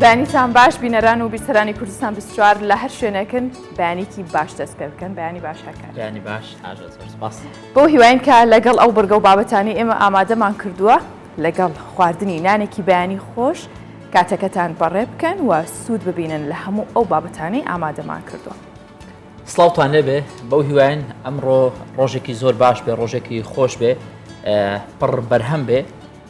بەیانیتان باش بینەران و بیسەرانی کوردستان 24 لە هەر شوێنێکن بەیانێکی باش دەست پێ بکەن بەیانی باش هەکار بەیانی باش ئاژە زۆر سپاس. بەو هیواین کە لەگەڵ ئەو بڕگە و بابەتانەی ئێمە ئامادەمان کردووە لەگەڵ خواردنی نانێکی بەیانی خۆش کاتەکەتان بەڕێ بکەن و سوود ببینن لە هەموو ئەو بابەتانەی ئامادەمان کردووە. سڵاوتان لێبێ بەو هیواین ئەمڕۆ ڕۆژێکی زۆر باش بێ ڕۆژێکی خۆش بێ پڕ بەرهەم بێ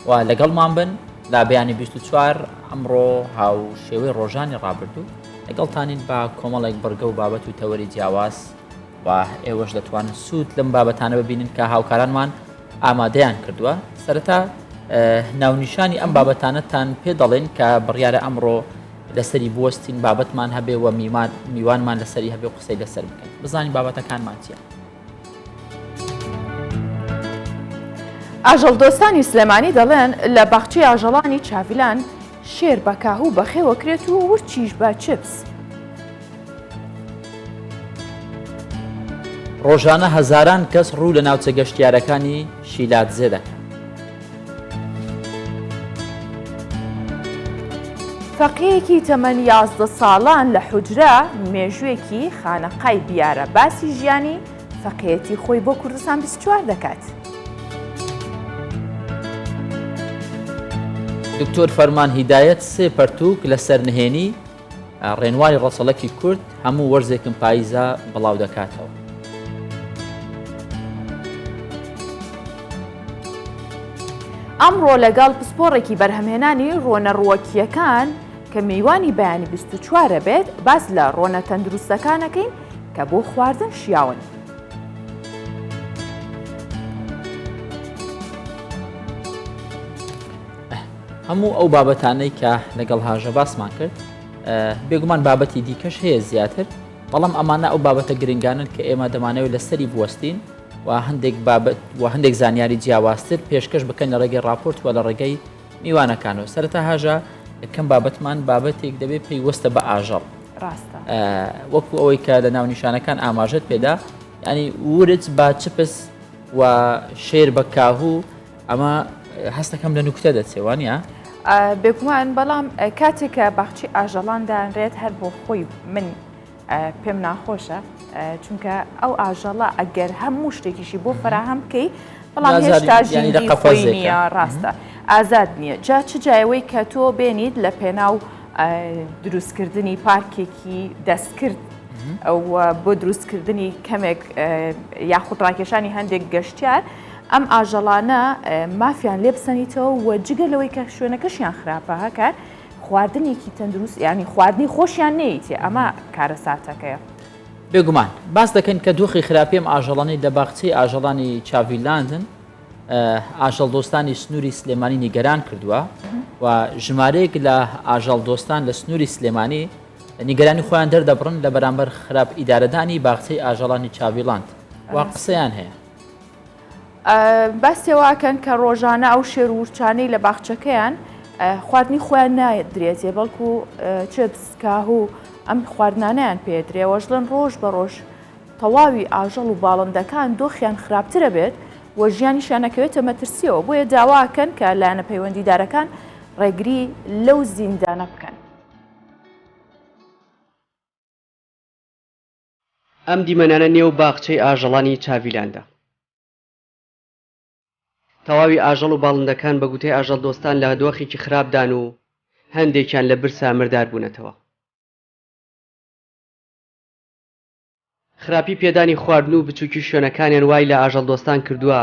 و لەگەڵمان بن لە بەیانی 24 ئەمڕۆ هاو شێوەی ڕۆژانی ڕابردوو لەگەڵتانین بە کۆمەڵێک بڕگە و بابەت و تەوەری جیاواز و ئێوەش دەتوانن سوود لەم بابەتانە ببینن کە هاوکارانمان ئامادەیان کردووە سەرەتا ناونیشانی ئەم بابەتانەتان پێ دەڵێن کە بڕیارە ئەمڕۆ لەسەری بوەستین بابەتمان هەبێ و میوان میوانمان لەسەری هەبێ و قسەی لەسەر بکەین بزانین بابەتەکانمان چییە. ئاژەڵدۆستانی سلێمانی دەڵێن لە باخچەی ئاژەڵانی چاڤیلان شێر بە کاهوو بەخێوەکرێت و ورچیش بە چپس. ڕۆژانە هەزاران کەس ڕوو لە ناوچە گەشتیارەکانی شیلادزێ دەکەن. فەقێیەکی تەمەن 11 ساڵان لە حوجرە مێژووێکی خانەقای بیارە باسی ژیانی فەقێیەتی خۆی بۆ کوردستان 24 دەکات. دکتۆر فەرمان هیدایەت سێ پەرتووک لەسەر نهێنی ڕێنواری ڕەچەڵەکی کورد هەموو وەرزێکم پاییزە بڵاو دەکاتەوە. ئەمڕۆ لەگەڵ پسپۆڕێکی بەرهەمهێنانی ڕۆنە ڕووەکییەکان کە میوانی بەیانی 24 بێت باس لە ڕۆنە تەندروستەکانەکەین کە بۆ خواردن شیاون. هەموو ئەو بابەتانەی کە لەگەڵ هاژە باسمان کرد بێگومان بابەتی دیکەش هەیە زیاتر بەڵام ئەمانە ئەو بابەتە گرنگانن کە ئێمە دەمانەوێت لەسەری بوەستین و هەندێک بابەت و هەندێک زانیاری جیاوازتر پێشکەش بکەن لە ڕێگەی راپۆرت و لە ڕێگەی میوانەکانەوە سەرەتا هاژە یەکەم بابەتمان بابەتێک دەبێت پەیوەستە بە ئاژەڵ ڕاستە وەکو ئەوەی کە لە ناونیشانەکان ئاماژەت پێدا ینی ورچ با چپس و شێر بە کاهوو ئەمە هەستەکەم لە نوکتە دەچێ وانە؟ بێگومان بەڵام کاتێک کە باخچەی ئاژەڵان دانرێت هەر بۆ خۆی من پێم ناخۆشە چونکە ئەو ئاژەڵە ئەگەر هەموو شتێکیشی بۆ فراهەم بکەی بەڵام هێشتا ژینگەی خۆی نییە ڕاستە ئازاد نییە جا چ جایەوەی کە تۆ بێنیت لە پێناو دروستکردنی پارکێکی دەستکرد بۆ دروستکردنی کەمێک یاخود ڕاکێشانی هەندێک گەشتیار ئەم ئاژەڵانە مافیان لێ بسەنیتەوە و جگە لەوەی کە شوێنەکەشیان خراپە هەکار خواردنێکی تەندروست ینی خواردنی خۆشیان نەیتێ ئەمە کارەساتەکەیە. بێگومان باس دەکەن کە دۆخی خراپی ئەم ئاژەڵانەی لە باخچەی ئاژەڵانی چاڤیلاندن ئاژەڵدۆستانی سنووری سلێمانی نیگەران کردووە و ژمارەیەک لە ئاژەڵدۆستان لە سنووری سلێمانی نیگەرانی خۆیان دەردەبڕن لە بەرامبەر خراپ ئیدارەدانی باخچەی ئاژەڵانی چاڤیلاند و قسەیان هەیە. باسی ئەوە ئەکەن کە ڕۆژانە ئەو شێر و ورچانەی لە باخچەکەیان خواردنی خۆیان نادرێتێ بەڵکو چپس کاهو ئەم خواردنانیان پێدرێ وەژڵن ڕۆژ بە ڕۆژ تەواوی ئاژەڵ و باڵندەکان دۆخیان خراپترە بێت و ژیانیشیان ئەکەوێتە مەترسیەوە بۆیە داواکەن کە لایەنە پەیوەندیدارەکان ڕێگری لەو زیندانە بکەن. ئەم دیمەنانە نێو باخچەی ئاژەڵانی چاڤیلاندە. تەواوی ئاژەڵ و باڵندەکان بە گوتەی ئاژەڵدۆستان لە دۆخێکی خراپدان و هەندێکیان لە برسا مردار بوونەتەوە. خراپی پێدانی خواردن و بچووکی شوێنەکانیان وای لە ئاژەڵدۆستان کردووە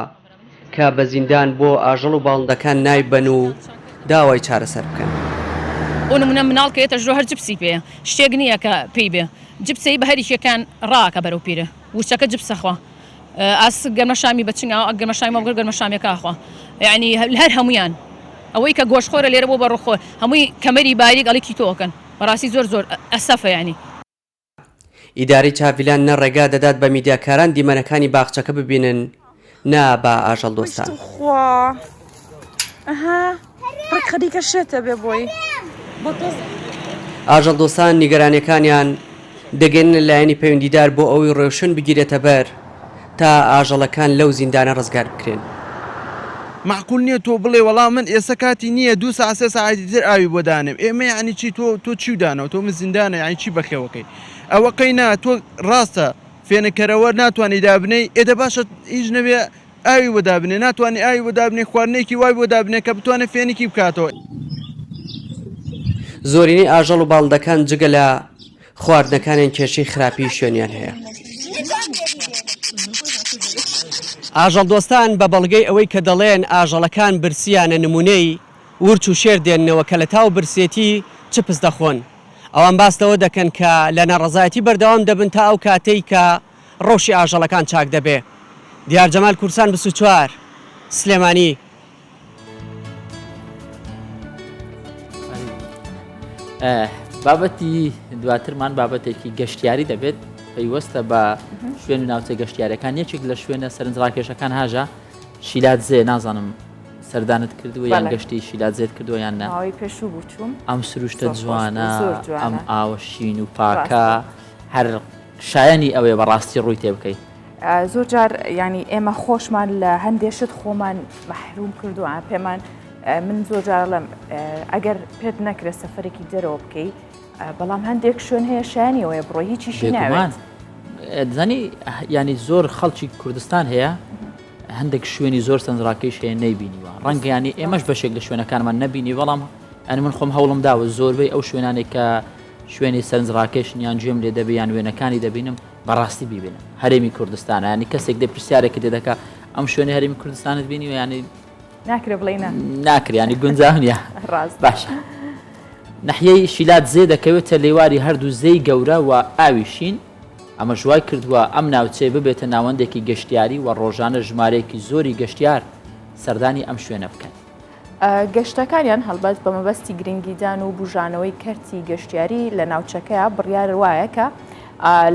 کە بە زیندان بۆ ئاژەڵ و باڵندەکان نایبەن و داوای چارەسەر بکەن. بۆ نمونە مناڵ کە یەتە ژرۆ هەر جپسی پێیە شتێک نیە کە پێی بێ جپسەی بە هەریکێکان ڕاکە بەرەو پیرە ورچەکە جپسە خوا ئاسک گەرمە شامی بە چنگ ئاو گەرمە شامی مەبگەر گەرمە شامیەکە ئەخوا یانی هەر هەمویان ئەوەی کە گۆشت خۆرە لێرە بۆ بە ڕۆخۆر هەمووی کەمەری باریک ئەڵی کیتۆ ئەکەن بەڕاستی زۆر زۆر ئەسەفە یانی. ئیدارەی چاڤیلان نە ڕێگا دەدات بە میدیاکاران دیمەنەکانی باخچەکە ببینن نە بە ئاژەڵدۆستان. ئاژەڵدۆستان نیگەرانیەکانیان دەگەیەننە لایەنی پەیوەندیدار بۆ ئەوەی ڕێوشوێن بگیرێتە بەر تا ئاژەڵەکان لەو زیندانە ڕزگار بکرێن. مەعقول نییە تۆ بڵێ وەڵا من ئێستا کاتی نییە دوو ساعت سێ ساعتی تر ئاوی بۆ دانێم ئێمە یعنی چی تۆ تۆ چی دانەوە تۆ من زیندانە یعنی چی بەخێوەکەی ئەوە قەی نا تۆ ڕاستە فێنکەرەوە ناتوانانی دابنێی ئێدە باشە هیچ نەبێ ئاوی بۆ دابنێ ناتوانانی ئاوی بۆ دابنێ خواردنێکی وای بۆ دابنێ کە بتوانێت فێنکی بکاتەوە. زۆرینەی ئاژەڵ و باڵندەکان جگە لە خواردنەکانیان کێشەی خراپی شوێنیان هەیە. ئاژەڵدۆستان بە بەڵگەی ئەوەی کە دەڵێن ئاژەڵەکان برسییانە نموونەی ورچ و شێر دێننەوە کە لە تاو برسێتی چپس دەخۆن. ئەوان باس لەوە دەکەن کە لە ناڕەزایەتی بەردەوام دەبن تا ئەو کاتەی کە ڕەوشی ئاژەڵەکان چاک دەبێ. دیار جەمال کوردستان 24، سلێمانی. بابەتی دواترمان بابەتێکی گەشتیاری دەبێت پەیوەستە بە شوێن و ناوچە گەشتیارەکان یەکێک لە شوێنە سەرنجڕاکێشەکان هاژە شیلات زێ نازانم سەردانت کردووە یان گەشتی شیلات زێت کردووە یان نا پێشوو بوو چووم ئەم سروشتە جوانە ئەم ئاوە شین و پاکە هەر شایانی ئەوەیە بەڕاستی ڕووی تێ بکەیت. زۆر جار یانی ئێمە خۆشمان لە هەندێ شت خۆمان مەحروم کردووە پێمان من زۆر جار ئەڵێم ئەگەر پێت نەکرێت سەفەرێکی دەرەوە بکەی بەڵام هەندێک شوێن هەیە شایانی ئەوەیە بڕۆی هیچیشی ناوێت. دەزانی ینی زۆر خەڵکی کوردستان هەیە هەندێک شوێنی زۆر سەنجڕاکەیش هەیە نەیبینیوە ڕەنگیانی ئێمەش بەشێک لە شوێنەکانمان نەبینی بەڵام ئەنی من خۆم هەوڵم داوە زۆربەی ئەو شوێنانێک کە شوێنی سەرنجڕاکێشن یان گوێم لێ دەبێ یان وێنەکانی دەبینم بەڕاستی بیبینم هەرێمی کوردستانە ینی کەسێک دێ پرسیارێکی دێ دەکا ئەم شوێنی هەرێمی کوردستانت بینیوە ینی ناکرێ بڵێ نا ناکرێ ینی گونجاو نییە ڕاست باشە نەحیەی شیلات زێ دەکەوێتە لێواری هەردوو زێی گەورە و ئاوی شین ئەمەش وای کردووە ئەم ناوچەیە ببێتە ناوەندێکی گەشتیاری و ڕۆژانە ژمارەیەکی زۆری گەشتیار سەردانی ئەم شوێنە بکەن. گەشتەکانیان هەڵبەت بە مەبەستی گرنگیدان و بوژانەوەی کەرتی گەشتیاری لە ناوچەکەیا بڕیار وایە کە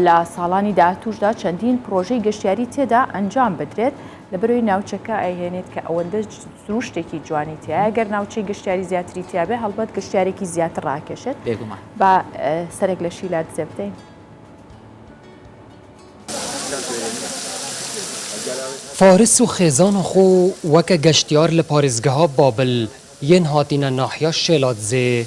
لە ساڵانی داهاتووشدا چەندین پرۆژەی گەشتیاری تێدا ئەنجام بدرێت لەبەرەوەی ناوچەکە ئەیهێنێت کە ئەوەندە سروشتێکی جوانی تایە گەر ناوچەی گەشتیاری زیاتری تیاابێ هەڵبەت گەشتیارێکی زیاتر ڕاکێشێت بێگومان با سەرێک لە شیلات زێ بدەین. فارس û xêzana xwe weke geştyar li parêzgeha Babil yên hatîne nahiya Şêladzê.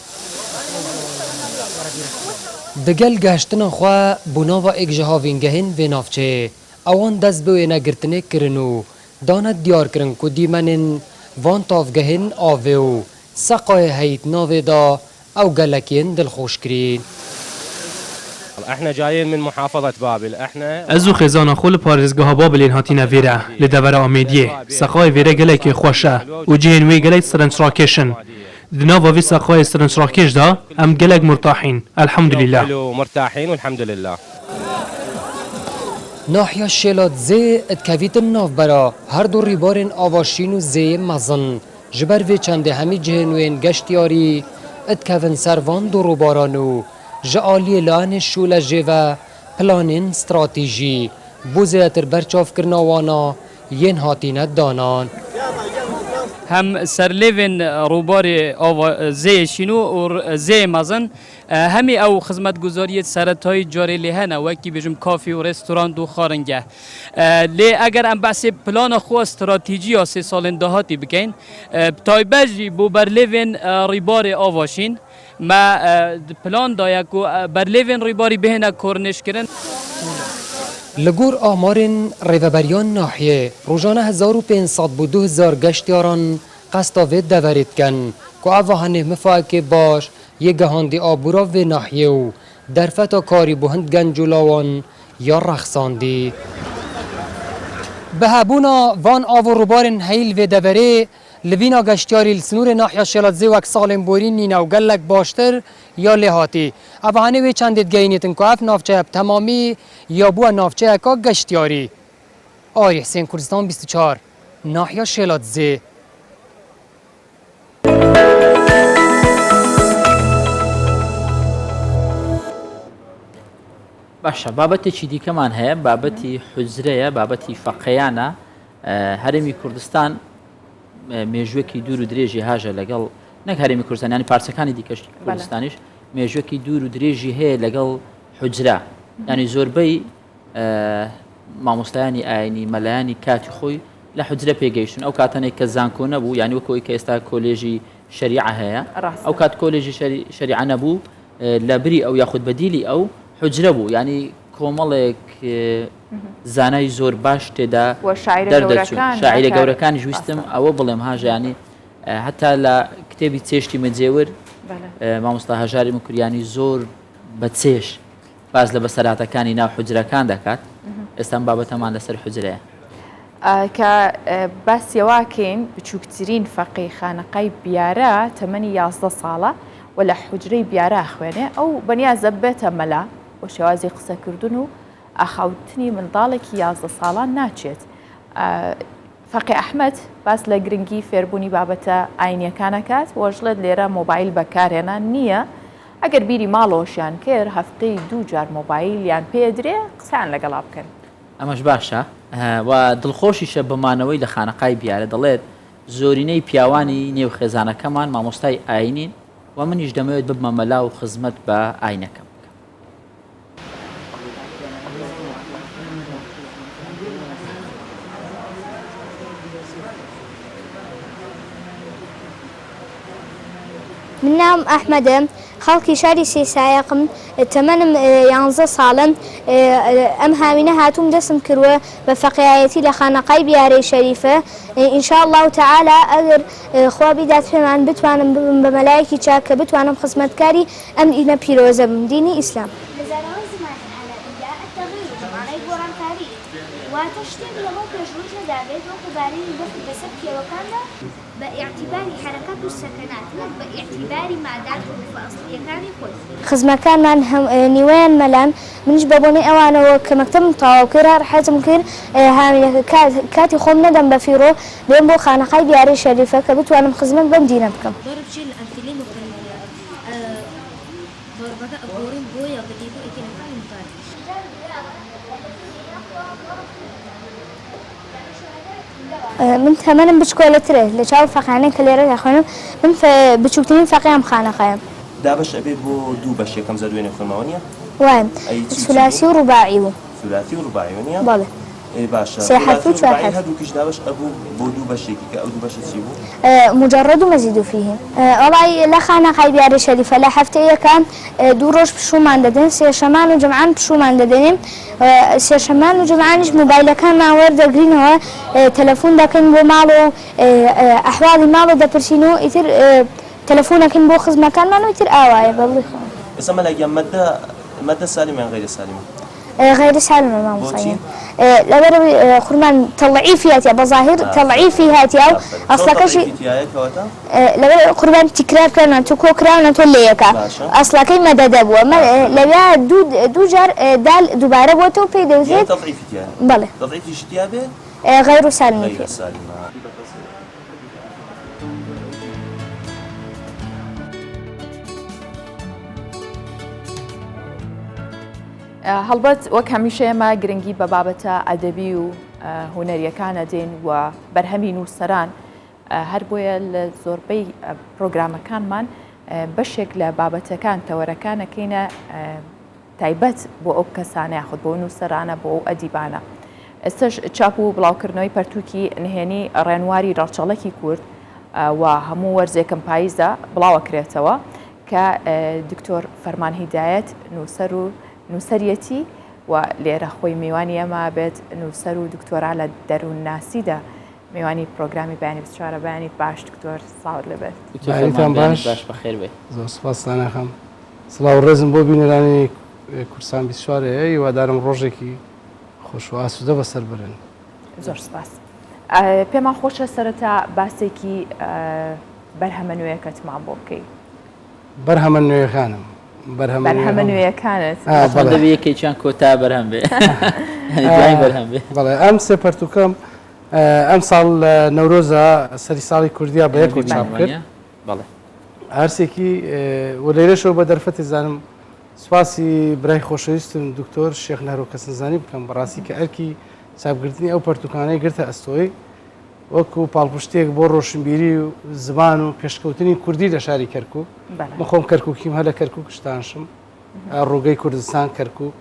Di gel gehiştina xwe bo nava êk ji havîngehên vê navçeyê, ewan dest bi wênegirtinê kirin û dane diyarkirin ku dîmenên van tavgehên avê û seqayê heyî di navê de Ew gelek yên dilxweş kirîn. Ez û xêzana xwe li parêzgeha Babilên hatîne vêre, li devera Amêdiyê. Seqayê vêre gelekî xweş e û cihên wê gelek sirincrakêş in. Di nava vê seqayê sirincrakêş de em gelek murtahîn, elhamdulîlah. Nahiya Şêladzê dikevîtin navbera her du rîbarên ava şîn û zêyê mezin. Ji ber vê çendê hemî cihên wê yên geştyarî dikevin ser van du rûbaran û ji aliyê layenê şûle jê ve planên stratejî bo zêdetir berçavkirina wana yên hatîne danan. Hem serlêvên rûbarê ava Zêyê Şîno û Zêyê Mezin hemî ew xizmetguzariyê seretayî carê lê hene wekî bêjim kafî û restorant û xwaringeh. Lê eger em behsê plana xwe stratejî ya sê salên dahatî bikin, bi taybet jî bo berlêvên rîbarê Avaşîn, me di plan de ye ku berlêvên rîbarî bihêne kornêşkirin. Li gor amarên Rêveberiya Nahiyê, rojane 1500 bo 2000 geştyaran qesta vê deverê dikin ku eva henê mifayekê baş yê gehandî abûra vê nahiyê û derfeta karî bo hind genc û lawan ya rexsandî. Bi hebûna van av û rûbarên heyî li vê deverê, li vîna geştyarî li sinûrê nahiya Şêladzê wek salên borî nîne û gelek baştir ya lê hatî. Ev hanê wê çendê digeyînîtin ku ev navçeye bi temamî ya bûye navçeyeka geştyarî. Arî Hisên Kurdistan 24, nahiya Şêladzê. باشە بابەتێکی دیکەمان هەیە بابەتی حوجرەیە بابەتی فەقەیانە هەرێمی کوردستان مێژوەکی دوور و درێژی هاژە لەگەڵ نەک هەرێمی کوردستان ینی پارچەکانی دیکەش کوردستانیش مێژوەکی دوور و درێژی هەیە لەگەڵ حجرا ینی زۆربەی مامۆستایانی ئاینی مەلایانی کاتی خۆی لە حوجرە پێگەیشتون ئەو کاتەنێک کە زانکۆ نەبوو یانی وەکو ئەوی کە ئێستا کۆلێژی شەریعە هەیە ئەو کات کۆلێژی شەریعە نەبوو لە بری ئەو یاخود بەدیلی ئەو حوجرە بوو ینی کۆمەڵێک زانای زۆر باش تێدا دەردەچوون شاعیرە گەورەکانیش ویستم ئەوە بڵێم هاژانی هەتا لە کتێبی چێشتی مەجێور مامۆستا هەژاری مکریانی زۆر بە چێش باس لە بەسەراتەکانی ناو حجرەکان دەکات ئێستان بابەتەمان لەسەر حجرەیە. کە باسی ئەوەکەین بچووکترین فەقێی خانەقای بیارە تەمەنی 11 ساڵە و لە حوجرەی بیارە ئەخوێنێ، ئەو بەنیازە ببێتە مەلا و شێوازی قسەکردن و ئاخاوتنی منداڵێکی 11 ساڵان ناچێت. فەقێ ئەحمەد باس لە گرنگی فێربوونی بابەتە ئاینیەکان ئەکات و ئەشڵێت لێرە مۆبایل بەکارهێنان نییە، ئەگەر بیری ماڵەوەشیان کرد هەفتەی دوو جار مۆبایلیان پێدرێ قسەیان لەگەڵا بکەن. ئەمەش باشە و دڵخۆشیشە بە مانەوەی لە خانەقای بیارە، دەڵێت، زۆرینەی پیاوانی نێو خێزانەکەمان مامۆستای ئاینین و منیش دەمەوێت ببمە مەلا و خزمەت بە ئاینەکەم بکەم. من ناوم ئەحمەدە، خەڵکی شاری سێسایەقم، تەمەنم یانزە ساڵە، ئەم هاوینە هاتووم دەستم کردووە بە فەقێیایەتی لە خانەقای بیارەی شەریفە، ان شاء اللە تعالی ئەگەر خوا بیدات پێمان بتوانم ببم بە مەلایەکی چاک کە بتوانم خزمەتکاری ئەم دینە پیرۆزە بم، دینی ئیسلام. لە زاراوەی زمانی عەرەبیدا، التغییر، بە مانای گۆڕانکاری، واتە شتێک لەمەو پێش ڕووی نەدابێت وەکو بارینی بەفر بەسەر کێوەکاندا، بە ئیعتیباری حەرەکات و سەکەنات نەک بە ئیعتیباری مادات حروفە ئەسڵییەکانی خۆی. خزمەکانمان هەم نیوەیان مەلان، منیش بە بۆنەی ئەوانەوە کە مەکتەبم تەواو کرد هەر حەزم کرد هاوینەکە کاتی خۆم نەدەم بە فیڕۆ بێم بۆ خانەقای بیارەی شەریفە کە بتوانم خزمەت بەم دینە بکەم. ضرب چیە لە ئەمثلەی مختلفە ضربەکە ئەگۆڕین بۆ یضریب و ئەیکەینە فعل مضارع. من تەمەنم بچکۆلەترە لە چاو فەقیانەی کە لێرە دەخوێنم من بچووکترین فەقێ ئەم خانەقایەم. دابەش ئەبێ بۆ دوو بەش یەکەم جار دوێنێ خوێنماوە نیە؟ وایە ئەی چی چی سولاسی و بوو؟ ڕوباعی بوو. سولاسی و ڕوباعی وەنیە؟ بەڵێ. ئێ باشە سێ حەرف سولاسی و و چوار ڕوباعی حەرف. هەردووکیش دابەش ئەبوو بۆ دوو بەش یەکێکە ئەو دوو بەشە چی بوو؟ مجرد و مزید فیه. وەڵای لە خانەقای بیارەی شەریفە لە هەفتەیەکا دوو ڕۆژ پشوومان دەدەن سێشەمان و جومعان پشوومان دەدەنێ سێشەمان و جومعانیش مۆبایلەکانمان وەردەگرینەوە تەلەفون دەکەین بۆ ماڵ و ئەحواڵی ماڵە دەپرسین و ئیتر تەلەفون ئەکەین بۆ خزمەکانمان و ئیتر ئاوایە بە دڵی خۆمان. ئێستا مەلا گیان مەدە مەدە سالمە یان غەیرە سالمە؟ غەیرە سالمە مامۆستا بۆچی؟ گیان لەبەرئەوەی خورمان تەڵعیفی هاتیە بە زاهیر تەڵعیفی هاتیە و ئافەرین چۆن ئەسڵەکەشی تەڵعیفی تیایە کەواتە؟ لەبەر قوربان تکرار کراونەتۆ کۆ کراونەتۆ لەیەکا باشە ئەسڵەکەی مەدەدە بووە مە ئافەرین لەویا دوو دوو جار دال دووبارە بۆتەوە پێی یان دەوترێت تەضعیفی تیایە بەڵێ تەضعیفیشی تیا بێ غەیر سالمی غەیرە پێ سالمە. هەڵبەت وەک هەمیشە ئێمە گرنگی بە بابەتە ئەدەبی و هونەریەکان ئەدەین و بەرهەمی نووسەران هەر بۆیە لە زۆربەی پرۆگرامەکانمان بەشێک لە بابەتەکان تەوەرەکان ئەکەینە تایبەت بۆ ئەو کەسانە یاخود بۆ نووسەرانە بۆ ئەو ئەدیبانە. ئێستش چاپ و بڵاوکردنەوەی پەرتووکی نهێنی ڕێنواری ڕەچەڵەکی کورد و هەموو وەرزێکم پاییزە بڵاوەکرێتەوە کە دکتۆر فەرمان هیدایەت نووسەر و نووسەریەتی و لێرە خۆی میوانی ئەمە بێت نووسەر و دکتۆرا لە دەروونناسیدا میوانی پرۆگرامی بەیانی 24 بەیانیت باش دکتۆر سڵاوت لێبێت. دکتۆر بەیانیتان فەرمان بەیانیت باش باش بەخێر بێی. زۆر سوپاستان ئەکەم. سڵاو و ڕێزم بۆ بینەرانی کوردستان 24 هەیە هیوادارم ڕۆژێکی خۆش و ئاسوودە بەسەر بەرن. زۆر سپاس. پێمان خۆشە سەرەتا باسێکی بەرهەمە نوێیەکەتمان بۆ بکەی. بەرهەمە نوێیەکانم. بەرهەمە نوێیەکانت. بەڵێ. دەبێ یەکێکیان کۆتا بەرهەم بێ. دوایین بەرهەم بێ. بەڵێ ئەم سێ پەرتووکەم ئەمساڵ لە نەورۆزە سەری ساڵی کوردیا بە یەکەوە چاپ کرد. بەڵێ. هەرسێکی و لێرەشەوە بە دەرفەتی زانم سوپاسی برای خۆشەویستم دکتۆر شێخ نەهرۆ کەسنزانی بکەم بەڕاستی کە ئەرکی چاپگرتنی ئەو پەرتوکانەی گرتە ئەستۆی وەکو پاڵپشتێک بۆ ڕۆشنبیری و زمان و پێشکەوتنی کوردی لە شاری کەرکک من خۆم کەرکوکیم هەر لە کەرکک شتانشم ڕووگەی کوردستان کەرکک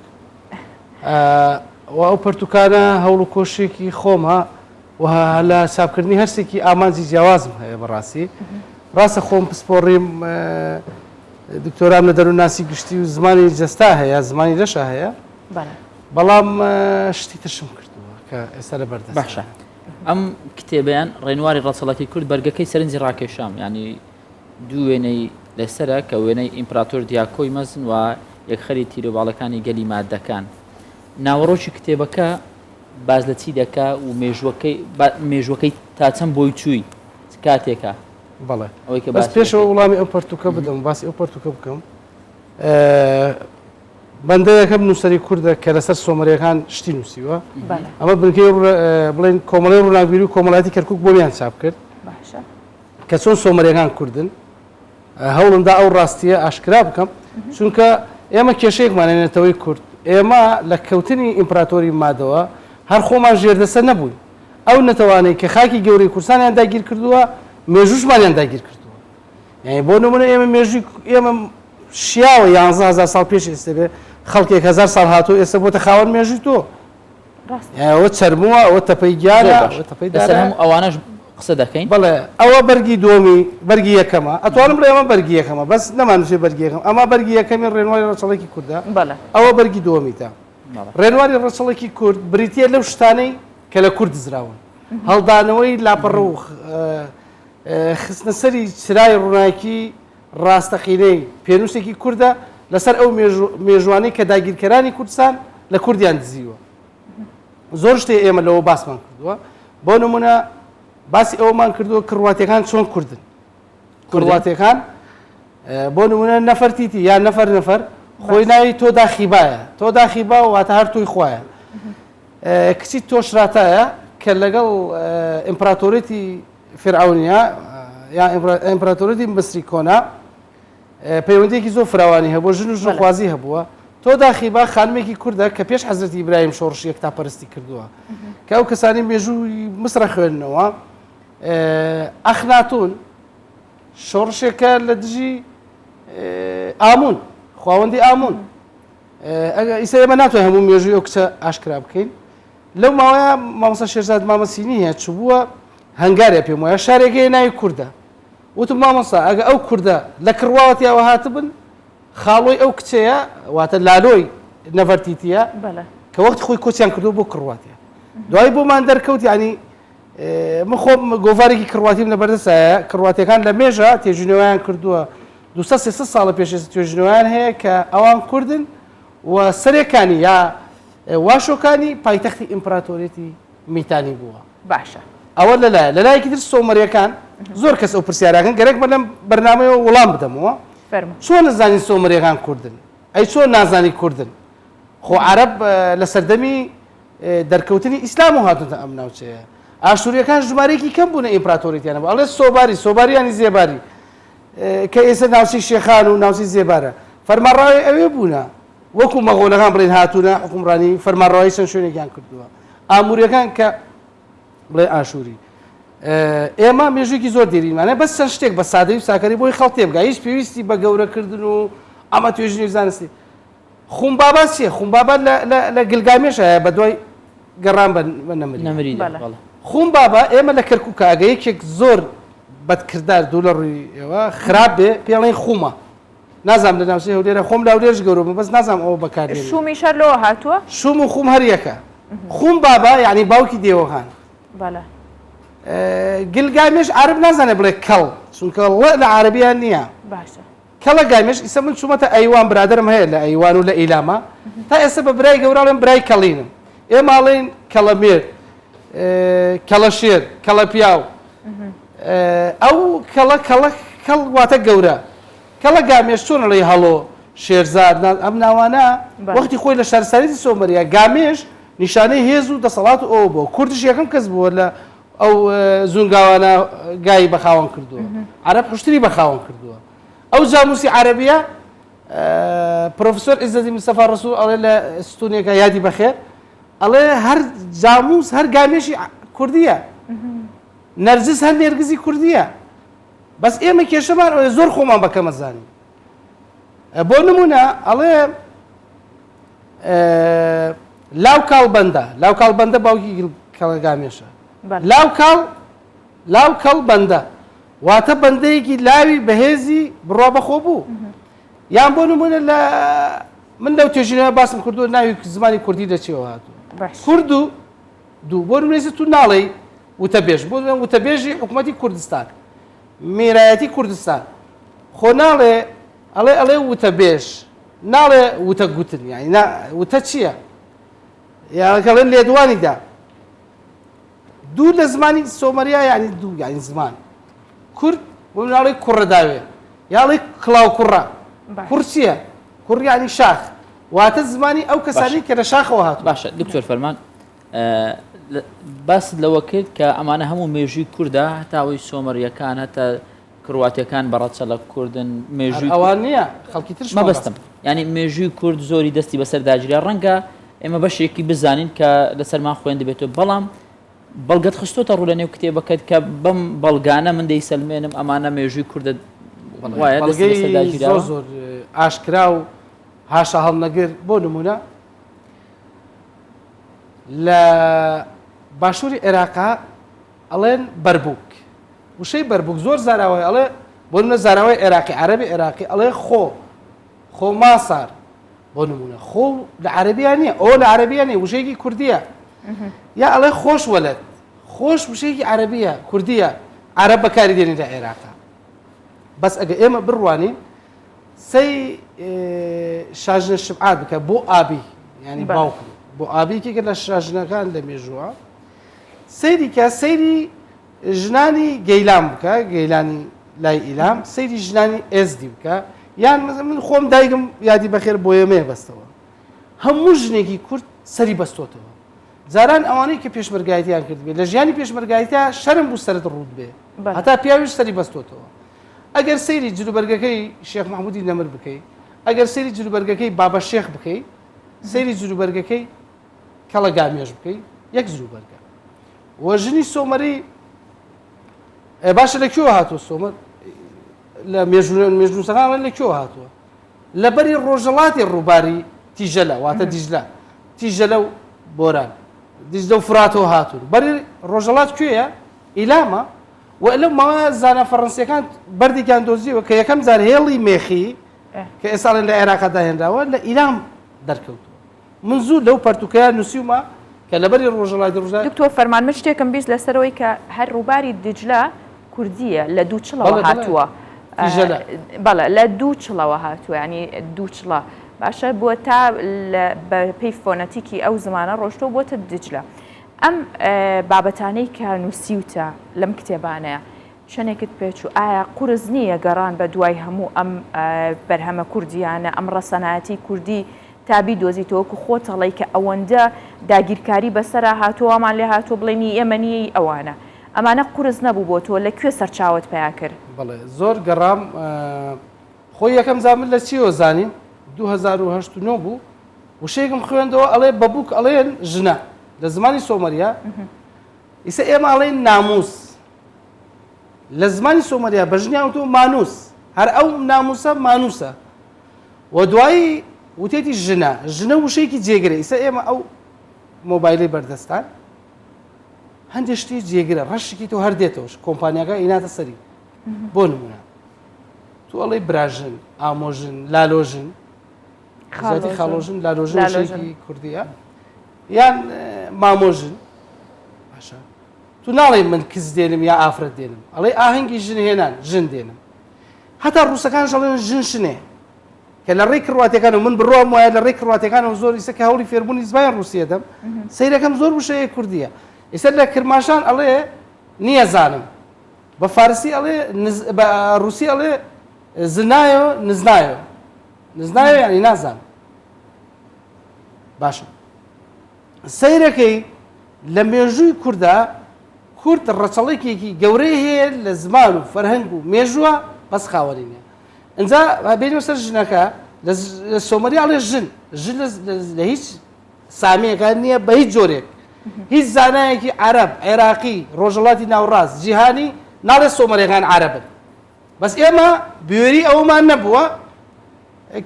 و ئەو پەرتوکانە هەوڵ و کۆشێکی خۆمە. و لە چاپکردنی هەرسێکی ئامانجی جیاوازم هەیە بەڕاستی ڕاستە خۆم پسپۆڕیم دکتۆرام لە دەروونناسی گشتی و زمانی جەستا هەیە زمانی لەشە هەیە بەڵام شتی ترشم کردووە کە ئێستا لە بەردەست باشە ئەم کتێبیان ڕێنواری ڕەچەڵەکی کورد بەرگەکەی سەرنجی ڕاکێشام ینی دوو وێنەی لەسرە کە وێنەی ئیمپراتۆر دیاکۆی مەزن و یەکخەری تیرۆباڵەکانی گەلی مادەکان ناوەڕۆکی کتێبەکە باس لە چی دەکا و مێژووەکەی مێژووەکەی تا چەند بۆی چووی چ کاتێکە؟ بەڵێ ئەوەی کە بەس باسی پێشەوە دەکەی. وڵامی ئەو پەرتووکە بدەم باسی ئەو پەرتووکە بکەم بەندە یەکەم نووسەری کوردە کە لەسەر سۆمەریەکان شتی نووسیوە بەڵێ. ئەمە بنکەی بڵێن کۆمەڵەی ڕووناکبیری و کۆمەڵایەتی کەرکووک بۆمیان چاپ کرد باشە. کە چۆن سۆمەریەکان کوردن هەوڵمدا ئەو ڕاستییە ئاشکرا بکەم، چونکە ئێمە کێشەیەکمان هەیە نەتەوەی کورد، ئێمە لە کەوتنی ئیمپراتۆری مادەوە هەر خۆمان ژێردەستە نەبووین، ئەو نەتەوانەی کە خاکی گەورەی کوردستانیان داگیر کردووە مێژووشمانیان داگیر کردووە. یانی بۆ نمونە ئێمە مێژووی ئێمە شیاوە 11000 ساڵ پێش ئێستا بێ خەڵکێک هەزار ساڵ هاتوو ئێستا بۆتە خاوەن مێژووی تۆ. ئەوە چەرمووە، ئەوە تەپەی گیانە، ئەوە تەپەی لەسەر دارە. هەموو ئەوانەش قسە دەکەین. بەڵێ ئەوە بەرگی دووەمی بەرگی یەکەمە ئەتوانم بڵێ ئەمە بەرگی یەکەمە بەس نەمانووسی بەرگی یەکەم ئەمە بەرگی یەکەمی ڕێنواری ڕەچەڵەکی کوردە بەڵێ. ئەوە بەرگی دووەمیتە بەڵێ. ڕێنواری ڕەچەڵەکی کورد بریتییە لەو شتانەی کە لە کورد دزراون هەڵدانەوەی لاپەڕە و خستنەسەری چرای ڕووناکی ڕاستەقینەی پێنووسێکی کوردە لەسەر ئەو مێژووانەی کە داگیرکەرانی کوردستان لە کوردیان دزیوە. زۆر شتێ ئێمە لەوە باسمان کردووە بۆ نمونە باسی ئەومان کردووە کڕواتەکان چۆن کوردن کڕواتەکان بۆ نمونە نەفەرتیتی یان نەفەر نەفەر خۆی ناوی تۆ داخیبایە تۆ داخیبا واتە هەر تۆی خوایە کچی تۆشراتایە کە لەگەڵ ئیمپراتۆریەتی فرعونیە یا ئیمپراتۆریەتی مسری کۆنا پەیوەندیەکی زۆر فراوانی هەبووە، ژن و ژنخوازی هەبووە. تۆدا خیبا خانمێکی کوردە کە پێش حەزرەتی ئیبراهیم شۆڕشی یەکتاپەرستی کردووە. کە ئەو کەسانی مێژووی مسرە خوێندنەوە، ئەخناتون شۆڕشێکە لە دژی ئامون، خواوەندی ئامون. ئیسا ئێمە ناتوانین هەموو مێژووی ئەو کچە ئاشکرا بکەین. لەو ماوەیە مامۆستا شێرزاد مامەسینی هەیە چووبووە هەنگاریا پێم وایە شارێک هەیە ناوی کوردە. وتم مامۆستا ئەگە ئەو کوردە لە کڕواوەتیاوە هاتبن خاڵۆی ئەو کچەیە واتە لالۆی نەڤەرتیتیە کە وەختی خۆی کۆچیان کردو بۆ کڕواتیا دوایی بۆمان دەرکەوت یعنی من خۆم گۆڤارێکی کڕواتیم لە بەردەستایە کڕواتیەکان لە مێژە تێژینەوەیان کردووە 200 300 ساڵە پێش ئێستا توێژینەوەیان هەیە کە ئەوان کوردن و سەرێکانی یا واشۆکانی پایتەختی ئیمپراتۆریەتی میتانی بووە. باشە. ئەوە لەلایە لەلایەکی تر سۆمەریەکان زۆر کەس ئەو پرسیارەکەن گەرەکمە لەم بەرنامەیەوە وڵام بدەمەوە فەرموو. چۆن ئەزانین سۆمەریەکان کوردن ئەی چۆن نازانی کوردن خۆ عەرەب لە سەردەمی دەرکەوتنی ئیسلام و هاتوونتە ئەم ناوچەیە ئاشووریەکان ژمارەیەکی کەم بوونە ئیمپراتۆریەتیان هەبوو ئەڵێ سۆباری سۆباریانی زێباری کە ئێستا ناوچەی شێخان و ناوچەی زێبارە فەرمانڕاوی ئەوێ بوونە وەکو مەغۆلەکان بڵێن هاتوونە حوکمڕانی فەرمانڕەوایی چەند شوێنێکیان کردووە ئاموریەکان کە بڵێ ئاشووری ئێمە مێژوویەکی زۆر دێرینمانە بەس چەند شتێک بە سادەی و ساکاری بۆی خەڵک تێبگا هیچ پێویستی بە گەورەکردن و ئەمە توێژینەوەی زانستی خومبابا چییە خومبابا لە گلگامێش هەیە بە دوای گەڕان بە نەمری نەمری بەڵێ. خومبابا ئێمە لە کەرکووکە ئەگە یەکێک زۆر بەدکردار دوو لە ڕووی ئێوە خراپ بێ پێڵێن خومە نازانم لە ناوچەی هەولێرە خۆم لە هەولێرش گەورە بووم بەس نازانم ئەوە بەکاردێنن. شومیش هەر لەوە هاتووە؟ شوم و خوم هەر یەکە. خوم بابا یانی باوکی دێوەکان. بەڵێ. گلگامێش عەرەب نازانێ بڵێ کەڵ چونکە ڵ لە عەرەبیان نییە. باشە. کەڵە گامێش ئیسە من چوومەتە ئەیوان برادەرم هەیە لە ئەیوان و لە ئیلامە تا ئێستا بە برای گەورە ئەڵێم برای کەڵینم ئێمە ئەڵێین کەڵەمێرد کەڵەشێر کەڵەپیاو ئەو کەڵە کەڵە کەڵ واتە گەورە کەڵە گامێش چۆن ئەڵێی هەڵۆ، شێرزاد، نا ئەم ناوانە وەختی خۆی لە شارستانیەتی سۆمەریا گامێش نیشانەی هێز و دەسەڵات و ئەوە بووە کوردیش یەکەم کەس بووە لە ئەو زونگاوانە گای بە خاوەن کردووە عەرەب حوشتری بە خاوەن کردووە ئەو جاموسی عەرەبیە پرۆفسۆر عیزەدین مستەفا ڕەسوڵ ئەڵێ لە ستونێکە یادی بەخێر ئەڵێ هەر جاموس هەر گامێشی کوردیە نەرجس هەر نێرگزی کوردیە بەس ئێمە کێشەمان ئەوەیە زۆر خۆمان بە کەم ئەزانین بۆ نمونە ئەڵێ لاو کاڵبەندە لاو کاڵبەندە باوکی کەڵەگامێشە. لاو کاڵ لاو کەڵ بەندە واتە بەندەیەکی لاوی بەهێزی بڕوا بەخۆ بوو یان بۆ نمونە لە من لەو توێژینەوە باسم کردو ناوی زمانی کوردی لە چیەوە هاتوو کورد و دوو بۆ نمونە تو ناڵێی وتەبێژ بۆ وتەبێژی حکوومەتی کوردستان میرایەتی کوردستان خۆ ناڵێ ئەڵێ ئەڵێ وتەبێژ ناڵێ وتە گوتن یانی نا وتە چییە یاکەڵێ لێدوانی دا دوو لە زمانی سۆمەریا یعنی دوو یعنی زمان کورد بۆ مناڵی کوڕە داوێ یاڵی کڵاو کوڕە کوڕ چییە کوڕ یعنی شاخ واتە زمانی ئەو کەسانی کە لە شاخەوە هاتوون باشە دکتۆر فەرمان باست لەوە کرد کە ئەمانە هەموو مێژووی کوردە هەتاوەی سۆمەریەکان هەتا کرواتیەکان بە ڕەچەڵەک کوردن مێژووی ئەوان نییە خەڵکی ترش مەبەستم ینی مێژووی کورد زۆری دەستی بەسەر داگیرا ڕەنگە ئێمە بەشێکی بزانین کە لەسەرمان خوێندبێتەوە بەڵام بەڵگەت خستۆتە ڕوو لە نێو کتێبەکەت کە بەم بەڵگانە من دەیسەلمێنم ئەمانە مێژووی کوردە وایە دەستی بەسەر بەڵگەی داگیراوە زۆر زۆر ئاشکرا و هاشا هەڵنەگر بۆ نمونە لە باشووری عێراقا ئەڵێن بەربووک وشەی بەربووک زۆر زاراوەیە ئەڵێ بۆ نمونە زاراوەی عێراقی عەرەبی عێراقی ئەڵێ خۆ خۆ ماسار بۆ نمونە خۆ لە عەرەبیان نییە ئەو لە عەرەبیان نیە وشەیەکی کوردیە یا ئەڵێ خۆش وەلد خۆش وشەیەکی عەرەبیە کوردیە عەرەب بەکاری دێنێ لە عێراقا بەس ئەگە ئێمە بڕوانین سەی شاژنە شبعات بکە بۆ ئابی ینی باوکم بۆ ئابی کێکە لە شاژنەکان لە مێژووە سەیری کە سەیری ژنانی گەیلان بکە، گەیلانی لای ئیلام، سەیری ژنانی ئێزدی بکە، یان من خۆم دایکم یادی بەخێر بۆیەمەیە بەستەوە. هەموو ژنێکی کورد سەری بەستۆتەوە. جاران ئەوانەی کە پێشمەرگایەتیان کردبێ لە ژیانی پێشمەرگایەتیا شەرم بوو سەرت ڕووت بێ. هەتا پیاویش سەری بەستۆتەوە. ئەگەر سەیری جلوبەرگەکەی شێخ مەحموودی نەمر بکەی، ئەگەر سەیری جلوبەرگەکەی بابە شێخ بکەی، سەیری جلوبەرگەکەی کەڵە گامێش بکەی یەک جلوبەرگە. و ژنی سۆمەری باشە لە کوێوە هاتووە سۆمەر لە مێژوونووسەکان لە کوێوە هاتووە لە بەری ڕۆژەڵاتی ڕووباری تیژەلە واتە دیجلە تیژەلە و بۆران دیجلە و فراتەوە هاتوون بەری ڕۆژەڵات کوێیە ئیلامە و لەو ماوە زانا فەڕەنسیەکان بەردێکیان دۆزیەوە کە یەکەم جار هێڵی مێخی کە ئێستا لە عێراقا داهێنراوە لە ئیلام دەرکەوتووە من زوو لەو پەرتوکەیا نوسیومە کە لەبەری ڕۆژەڵاتی ڕۆژا. دکتۆر فەرمان من شتێکم 20 لەسەرەوەی کە هەر ڕووباری دجلە کوردییە لە دووچڵەوە بەڵێ بەڵێ هاتووە دیجلە. بەڵێ لە دووچڵەوە هاتووە یانی دووچڵە باشە بووە تا لە بە پێی فۆنەتیکی ئەو زمانە ڕۆشتووە بۆتە دجلە ئەم بابەتانەی کە نووسیوتە لەم کتێبانەیە چەنێکت پێچوو ئایا قورس نییە گەڕان بە دوای هەموو ئەم بەرهەمە کوردییانە ئەم ڕەسەنایەتی کوردی تا بیدۆزیتەوە وەکو خۆت ئەڵێی کە ئەوەندە داگیرکاری بەسەرا هاتووە وامان لێ هاتووە بڵێین ی ئێمە نییە ی ئەوانە ئەمانە قورس نەبوو بۆ تۆ لە کوێ سەرچاوەت پەیا کرد؟ بەڵێ زۆر گەڕام خۆی یەکەم جار من لە چیەوە زانیم 2008 و 9 بوو وشەیەکم خوێندەوە ئەڵێ بە بووک ئەڵێن ژنە لە زمانی سۆمەریە ئیسە ئێمە ئەڵێن ناموس لە زمانی سۆمەریا بە ژنیان وتووە مانوس هەر ئەو ناموسە مانوسە و دوایی وتێتی ژنە ژنە وشەیەکی جێگرە ئیسە ئێمە ئەو مۆبایلی بەردەستان هەندێک شتی جێگرە ڕەشکی تۆ هەر دێتەوەش کۆمپانیاکە ئیناتە سەری بۆ نمونە تو ئەڵێ براژن ئامۆژن لالۆژن زیاتر خاڵۆژن لالۆژن وشەیەکی کوردیە یان مامۆژن باشە تو ناڵێی من کچ دێنم یا ئافرەت دێنم ئەڵێی ئاهەنگی ژن هێنان ژن دێنم هەتا ڕووسەکانش ئەڵێن ژن شنێ کە لە ڕێی کڕواتەکان و من بڕوام وایە لە ڕێی کڕواتەکانەوە زۆر ئیسە کە هەوڵی فێربوونی زمانی ڕووسیە دەم سەیرەکەم زۆر وشەیە کوردیە ئیسە لە کرماشان ئەڵێ نییە زانم بە فارسی ئەڵێ بە ڕووسی ئەڵێ زنایۆ نزنایۆ نزنایۆ یعنی نازانم باشە سەیرەکەی لە مێژووی کوردا کورد ڕەچەڵەکێکی گەورەی هەیە لە زمان و فەرهەنگ و مێژووە بەس خاوەنی نیە ئینجا بێنەوە سەر ژنەکە لە سۆمەری ئەڵێ ژن ژن لە هیچ سامیەکان نییە بە هیچ جۆرێک هیچ زانایەکی عەرەب عێراقی ڕۆژهەڵاتی ناوڕاست جیهانی ناڵێ سۆمەریەکان عەرەبن بەس ئێمە بوێری ئەوەمان نەبووە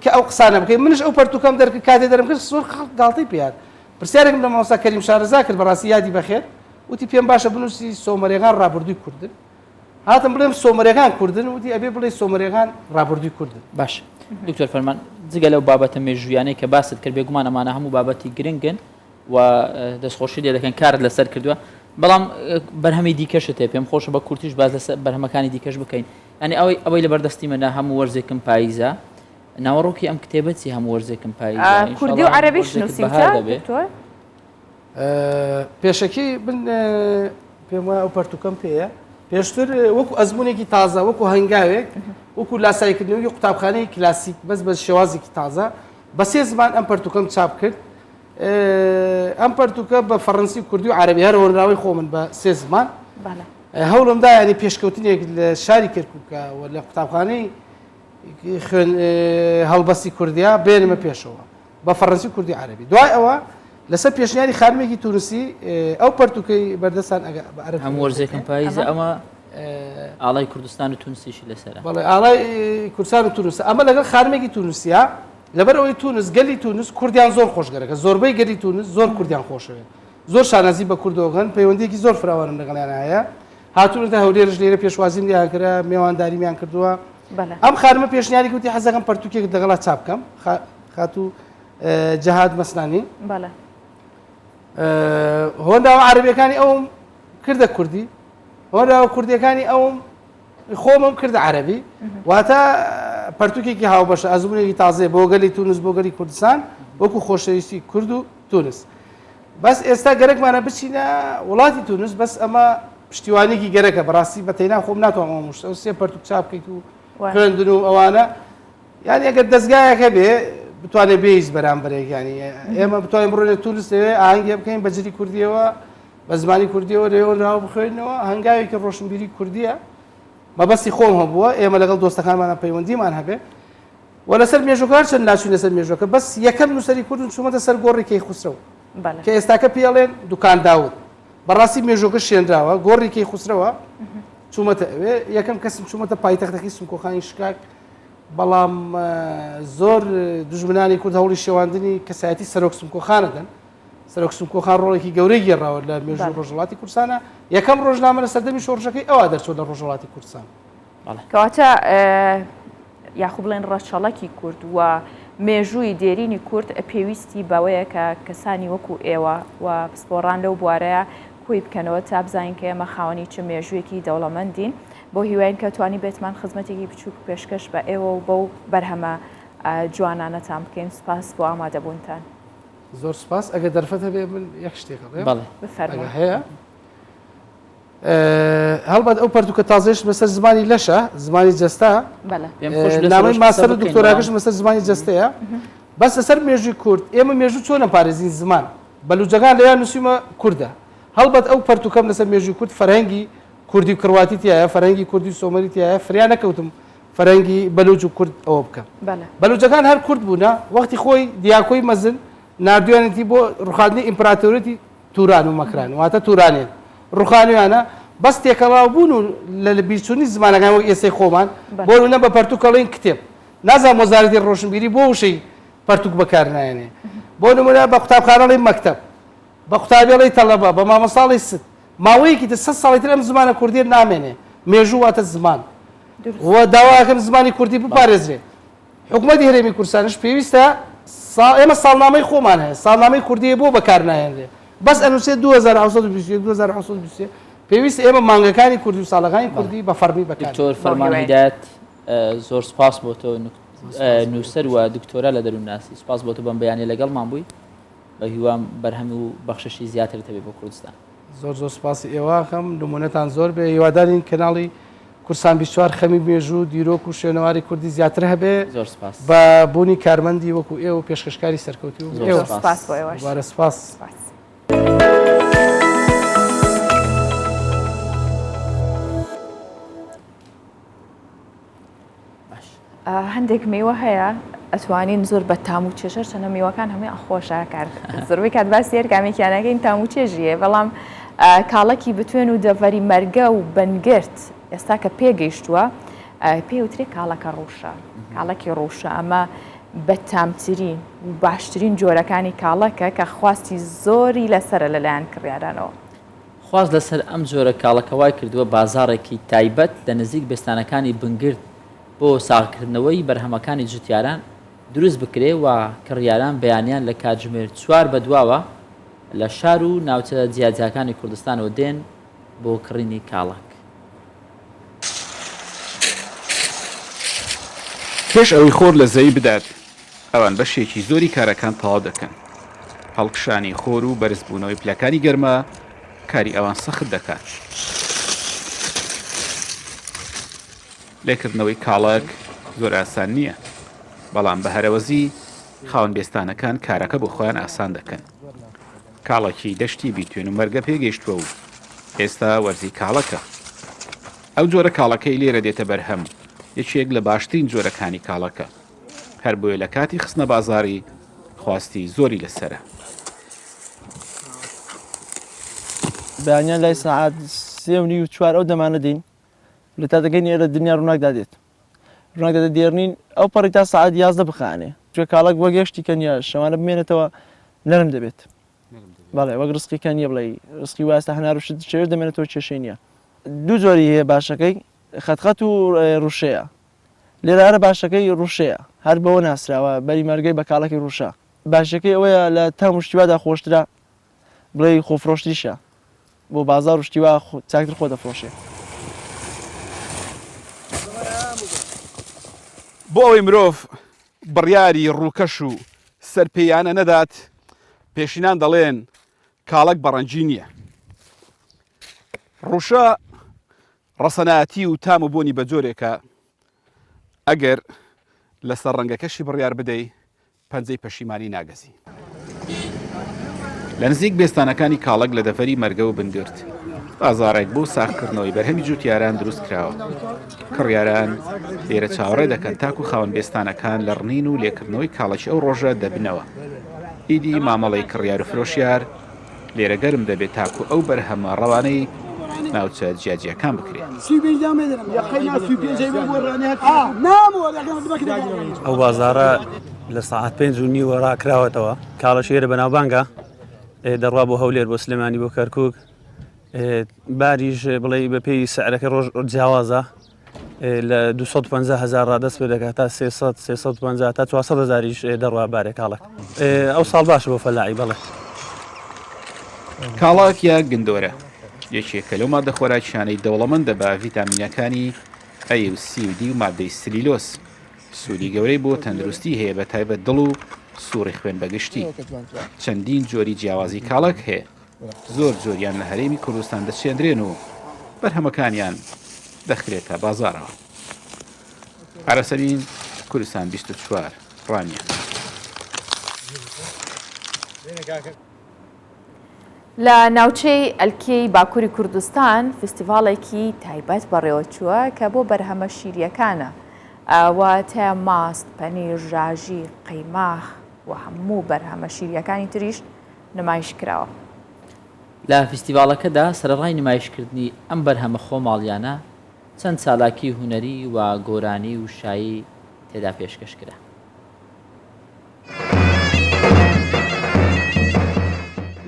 کە ئەو قسانە بکەین منش ئەو پەرتوکەم دەرکرد کاتێ دەرم کرد زۆر خەڵک گاڵتەی پێ هات پرسیارێکم لە مامۆستا کەریم شارەزا کرد بەڕاستی یادی بەخێر. وتی پێم باشە بنووسی سۆمەرەکان ڕابردووی کوردن. هاتم بڵێم سۆمەرەکان کوردن وتی ئەبێ بڵێ سۆمەرەکان ڕابردووی کوردن. باش دکتۆر فەرمان جگە لەو بابەتە مێژوویانەی کە باست کرد بێگومان ئەمانە هەموو بابەتی گرنگن و دەستخۆشی لێ دەکەن کارت لەسەر کردووە بەڵام بەرهەمی دیکەشت هەیە پێم خۆشە بە کورتیش باس لەسەر بەرهەمەکانی دیکەش بکەین یعنی ئەوەی ئەوەی لەبەردەستی منە هەموو وەرزێکم پاییزە ناوەڕۆکی ئەم کتێبە چی هەموو وەرزێکم پاییزە کوردی و عەرەبیش نووسیوتە دکتۆر؟ پێشەکی من پێم وایە ئەو پەرتوکەم پێیە پێشتر وەکو ئەزمونێکی تازە وەکو هەنگاوێک وەکو لاسایکردنەوەی قوتابخانەی کلاسیک بەس بە شێوازێکی تازە بە سێ زمان ئەم پەرتوکەم چاپ کرد ئەم پەرتوکە بە فەڕەنسی کوردی و عەربی هەر هۆنراوەی خۆ من بە سێ زمان هەوڵمدا ینی پێشکەوتنێک لە شاری کەرکووکە و لە قوتابخانەی خوێن هەڵبەستی کوردیا بێنمە پێشەوە بە فەڕەنسی و کوردی عەرەبی. دوای ئەوە لەسەر پێشنیاری خانمێکی تونسی ئەو پەرتوکەی بەردەستان ئەگە بە عەرەبی هەموو وەرزێکم پاییزە ئەمە ئاڵای کوردستان و تونسیشی لەسەرە. بەڵێ ئاڵای کوردستان و تونس ئەمە لەگەڵ خانمێکی تونسیە لەبەر ئەوەی تونس گەلی تونس کوردیان زۆر خۆشگەرەکە زۆربەی گەلی تونس زۆر کوردیان خۆشەوێت زۆر شانازی بە کوردەوەکەن پەیوەندیەکی زۆر فراوانم لەگەڵیان هەیە هاتوونەتە هەولێرش لێرە پێشوازیم لیان کرا مێوانداریمیان کردووە ئەم خانمە پێشنیاری گوتی حەزەکەم پەرتوکێک لەگەڵا چاپ بکەم خاتوو جەهاد مەسنانی بەڵێ هۆنراوە عەرەبیەکانی ئەوم کردە کوردی هۆنراوە کوردیەکانی ئەوم خۆمم کردە عەرەبی واتە پەرتوکێکی هاوبەشە ئەزمونێکی تازەیە بۆ گەلی تونس بۆ گەلی کوردستان وەکو خۆشەویستی کورد و تونس بەس ئێستا گەرەکمانە بچینە وڵاتی تونس بەس ئەمە پشتیوانێکی گەرەکە بەڕاستی بە تەینا خۆم ناتوانم ئەو مشتە سێ پەرتوک چاپ بکەیت و خوێندن و ئەوانە یانی ئەگەر دەزگایەک هەبێ بتوانێت بێ هیچ بەرامبەرێک یانی ئێمە بتوانین بڕۆینە تونس لەوێ ئاهەنگێ بکەین بە جلی کوردیەوە بە زمانی کوردیەوە لەوێ راو بخوێنەوە هەنگاوێکی ڕۆشنبیری کوردیە مەبەستی خۆم هەبووە ئێمە لەگەڵ دۆستەکانمانە پەیوەندیمان هەبێ و لەسەر مێژوەکە هەرچەند ناچوین لەسەر مێژوەکە بەس یەکەم نووسەری کوردن چوومەتە سەر گۆڕی کەیخوسرەو کە ئێستاکە پێڵێن دوکان داود بەڕاستی مێژوەکە شێنراوە گۆڕی کەیخوسرەوە چوومەتە ئەوێ یەکەم کەسم چوومەتە پایتەختەکەی سمکۆخانی شکاک بەڵام زۆر دوژمنانی کورد هەوڵی شێواندنی کەسایەتی سەرۆک سمکۆخانە دەن سەرۆک سمکۆخان ڕۆڵێکی گەورەی گێڕاوە لە مێژوو ڕۆژهەڵاتی کوردستانە یەکەم ڕۆژنامە لە سەردەمی شۆڕشەکەی ئەوە دەرچوو لە ڕۆژهەڵاتی کوردستان. کەواتە یاخو بڵێن ڕەچەڵەکی کورد و مێژووی دێرینی کورد پێویستی بەوەیە کە کەسانی وەکو ئێوە و پسپۆڕان لەو بوارەیە کۆی بکەنەوە تا بزانین کە ئێمە خاوەنی چ مێژوویەکی دەوڵەمەندین. بەو هیواین کە توانیبێتمان خزمەتێکی بچووک پێشکەش بە ئێوە و بەو بەرهەمە جوانانەتان بکەین. سوپاس بۆ ئامادەبوونتان. زۆر سوپاس. ئەگەر دەرفەت هەبێ من یەک شتێک ئەڵێم. بەڵێ. بفەرموو. ئەگەر هەیە. هەڵبەت ئەو پەرتوکە تازەیش لەسەر زمانی لەشە، زمانی جەستە. بەڵێ. پێم خۆش لەسەر نامەی ئەوەش قسە ماستەر و بکەین، دکتۆراکەشم بەڵام لەسەر زمانی جەستەیە. بەس لەسەر مێژووی کورد، ئێمە مێژوو چۆن ئەپارێزین زمان؟ بەلوجەکان لەویا نووسیومە کوردە. هەڵبەت ئەو پەرتوکەم لەسەر مێژووی کورد فەرهەنگی کوردی و کرواتی تیایە، فەرهەنگی کوردی و سۆمەری تیایە، فریا نەکەوتم فەرهەنگی بەلوج و کورد ئەوە بکەم. بەلوجەکان هەر کورد بوونە، وەختی خۆی دیاکۆی مەزن ناردویانێتی بۆ ڕوخاندنی ئیمپراتۆریەتی توران و مەکران، واتە تورانێن ڕوخانویانە، بەس تێکەڵاو بوون و لە لەبیرچوونی زمانەکان وەک ئێستەی خۆمان، بۆ نموونە بە پەرتوک ئەڵێین کتێب، نازانم وەزارەتی ڕۆشنبیری بۆ وشەی پەرتوک بەکار نایەنێ، بۆ نموونە بە قوتابخانە ئەڵێین مەکتەب، بە قوتابی ئەڵێی تەڵەبە، بە مامۆستا ئەڵێی ست. ماوەیەکی تر سەت ساڵی تر ئەم زمانە کوردیە نامێنێ. مێژوو واتە زمان. و داوا ئەکەم زمانی کوردی بپارێزرێ. حکومەتی هەرێمی کوردستانیش پێویستە ساڵ ئێمە ساڵنامەی خۆمان هەیە، ساڵنامەی کوردیە بۆ بەکار ناهێنرێ؟ بەس ئەنووسێ 2721، 2723 پێویستە ئێمە مانگەکانی کوردی و ساڵەکانی کوردی بە فەڕمی بەکار دکتۆر فەرمان هیدایەت زۆر سپاس بۆ تۆ نووسەر و دکتۆرا لە دەروونناسی سپاس بۆ تۆ بەم بەیانیە لەگەڵمان بووی. بە هیوام بەرهەم و بەخششی زیاترت هەبێ بۆ کوردستان. زۆر زۆر سوپاسی ئێوە ئەکەم نمونەتان زۆر بێ هیوادارین کەناڵی کوردستان 24 خەمی مێژوو دیرۆک و شوێنەواری کوردی زیاتر هەبێ زۆر سوپاس بە بوونی کارمەندی وەکو ئێوە و پێشکەشکاری سەرکەوتوو زۆر ئێوە سوپاس. سوپاس بۆ ئێوەش. دووبارە سوپاس. سوپاس. هەندێک میوە هەیە ئەتوانین زۆر بە تام و چێژ هەرچەندە میوەکان هەموویان خۆشە کار زۆربەی کات باسی هەر کامێکیانەکەین تام و چێژی هەیە بەڵام کاڵەکی بتوێن و دەڤەری مەرگە و بنگرت ئێستا کە پێگەیشتووە پێوترێ کاڵەکە ڕوشە کاڵەکی ڕوشە ئەمە بەتامترین و باشترین جۆرەکانی کاڵەکە کە خواستی زۆری لەسرە لەلایەن کڕیارانەوە. خواست لەسەر ئەم جۆرە کاڵەکە وای کردووە بازاڕێکی تایبەت لە نزیک بێستانەکانی بنگرد بۆ ساغکردنەوەی بەرهەمەکانی جوتیاران دروست بکرێ و کڕیاران بەیانیان لە کاتژمێر چوار بەدواوە لە شار و ناوچە جیاجیاکانی کوردستانەوە دێن بۆ کڕینی کاڵەک. پێش ئەوەی خۆر لە زەوی بدات، ئەوان بەشێکی زۆری کارەکان تەواو دەکەن. هەڵکشانی خۆر و بەرزبوونەوەی پلەکانی گەرما کاری ئەوان سەخت دەکات. لێکردنەوەی کاڵەک زۆر ئاسان نییە، بەڵام بە هەرەوەزی خاوەن بێستانەکان کارەکە بۆ خۆیان ئاسان دەکەن. کاڵەکی دەشتی بیتوێن و مەرگە پێگەیشتووە و ئێستا وەرزی کاڵەکە. ئەو جۆرە کاڵەکەی لێرە دێتە بەرهەم یەکێک لە باشترین جۆرەکانی کاڵەکە. هەر بۆیە لە کاتی خستنە بازاڕی خواستی زۆری لەسەرە. بەیانیان لای سەعات سێ و نیو چوار ئەو دەمانە دێین لە تا دەگەین ئێرە دنیا ڕووناک دادێت ڕووناک دادێت دێرنین ئەو پەڕی تا سەعات 11 بخانێ چونکە کاڵەک وەک یەک شتی کە نییە شەوانە بمێنێتەوە نەرم دەبێت بەڵێ وەک ڕسقی کە نییە بڵێ ڕسقی واستە هەنار و شت شێوێش دەمێنێتەوە کێشەی نییە دوو جۆری هەیە باشەکەی خەتخەت و ڕوشەیە لێرە هەرە باشەکەی ڕوشەیە هەر بەوە ناسراوە بەری مەرگەی بە کاڵەکی ڕوشە باشەکەی ئەوەیە لە تام و شتیوادا خۆشترە بڵێی خۆفرۆشتریشە بۆ بازاڕ و شتی وا چاکتر خۆ دەفرۆشێ. بۆ ئەوەی مرۆڤ بڕیاری ڕووکەش و سەرپێیانە نەدات، پێشینان دەڵێن کاڵەک بە ڕەنگی نییە. ڕووشە ڕەسەنایەتی و تام و بۆنی بە جۆرێکە ئەگەر لەسەر ڕەنگەکەشی بڕیار بدەی پەنجەی پەشیمانی ناگەزی. لە نزیک بێستانەکانی کاڵەک لە دەڤەری مەرگە و بنگرد، بازاڕێک بۆ ساغکردنەوەی بەرهەمی جووتیاران دروست کراوە. کڕیاران لێرە چاوەڕێ دەکەن تاکو خاوەن بێستانەکان لە ڕنین و لێکردنەوەی کاڵەکی ئەو ڕۆژە دەبنەوە. ئیدی مامەڵەی کڕیار و فرۆشیار لێرە گەرم دەبێت تاکو ئەو بەرهەمە ڕەوانەی ناوچە جیاجیاکان بکرێت. ئەو بازاڕە لە سەعات پێنج و نیوە ڕاکراوەتەوە کاڵە شێرە بەناوبانگە دەڕوا بۆ هەولێر بۆ سلێمانی بۆ کەرکک باریش بڵێ بە پێی سعرەکە ڕۆژ جیاوازە لە 250 هزار ڕا دەست پێ دەکات تا 300 350 تا 400 هزاریش دەڕوا بارێ کاڵک ئەو ساڵ باشە بۆ فەلاعی بەڵێ. کاڵاک یا گندۆرە یەکێکە لەو ماددە خۆراکیانەی دەوڵەمەندە بە ڤیتامینەکانی ئەی و سی و دی و ماددەی سلیلۆس، سوودی گەورەی بۆ تەندروستی هەیە بەتایبەت دڵ و سوڕی خوێن بەگشتی. چەندین جۆری جیاوازی کاڵاک هەیە، زۆر جۆریان لە هەرێمی کوردستان دەچێندرێن و بەرهەمەکانیان دەخرێتە بازاڕەوە. ئاراسەمین، کوردستان 24، ڕانیە. لە ناوچەی ئەلکێی باکووری کوردستان فیستیڤاڵێکی تایبەت بەڕێوەچووە کە بۆ بەرهەمە شیرییەکانە واتە ماست، پەنیر، ژاژی، قەیماخ و هەموو بەرهەمە شیرییەکانی تریش نمایش کراوە. لە فیستیڤاڵەکەدا سەرەڕای نمایشکردنی ئەم بەرهەمە خۆماڵییانە، چەند چالاکی هونەری و گۆرانی و شایی تێدا پێشکەش کرا.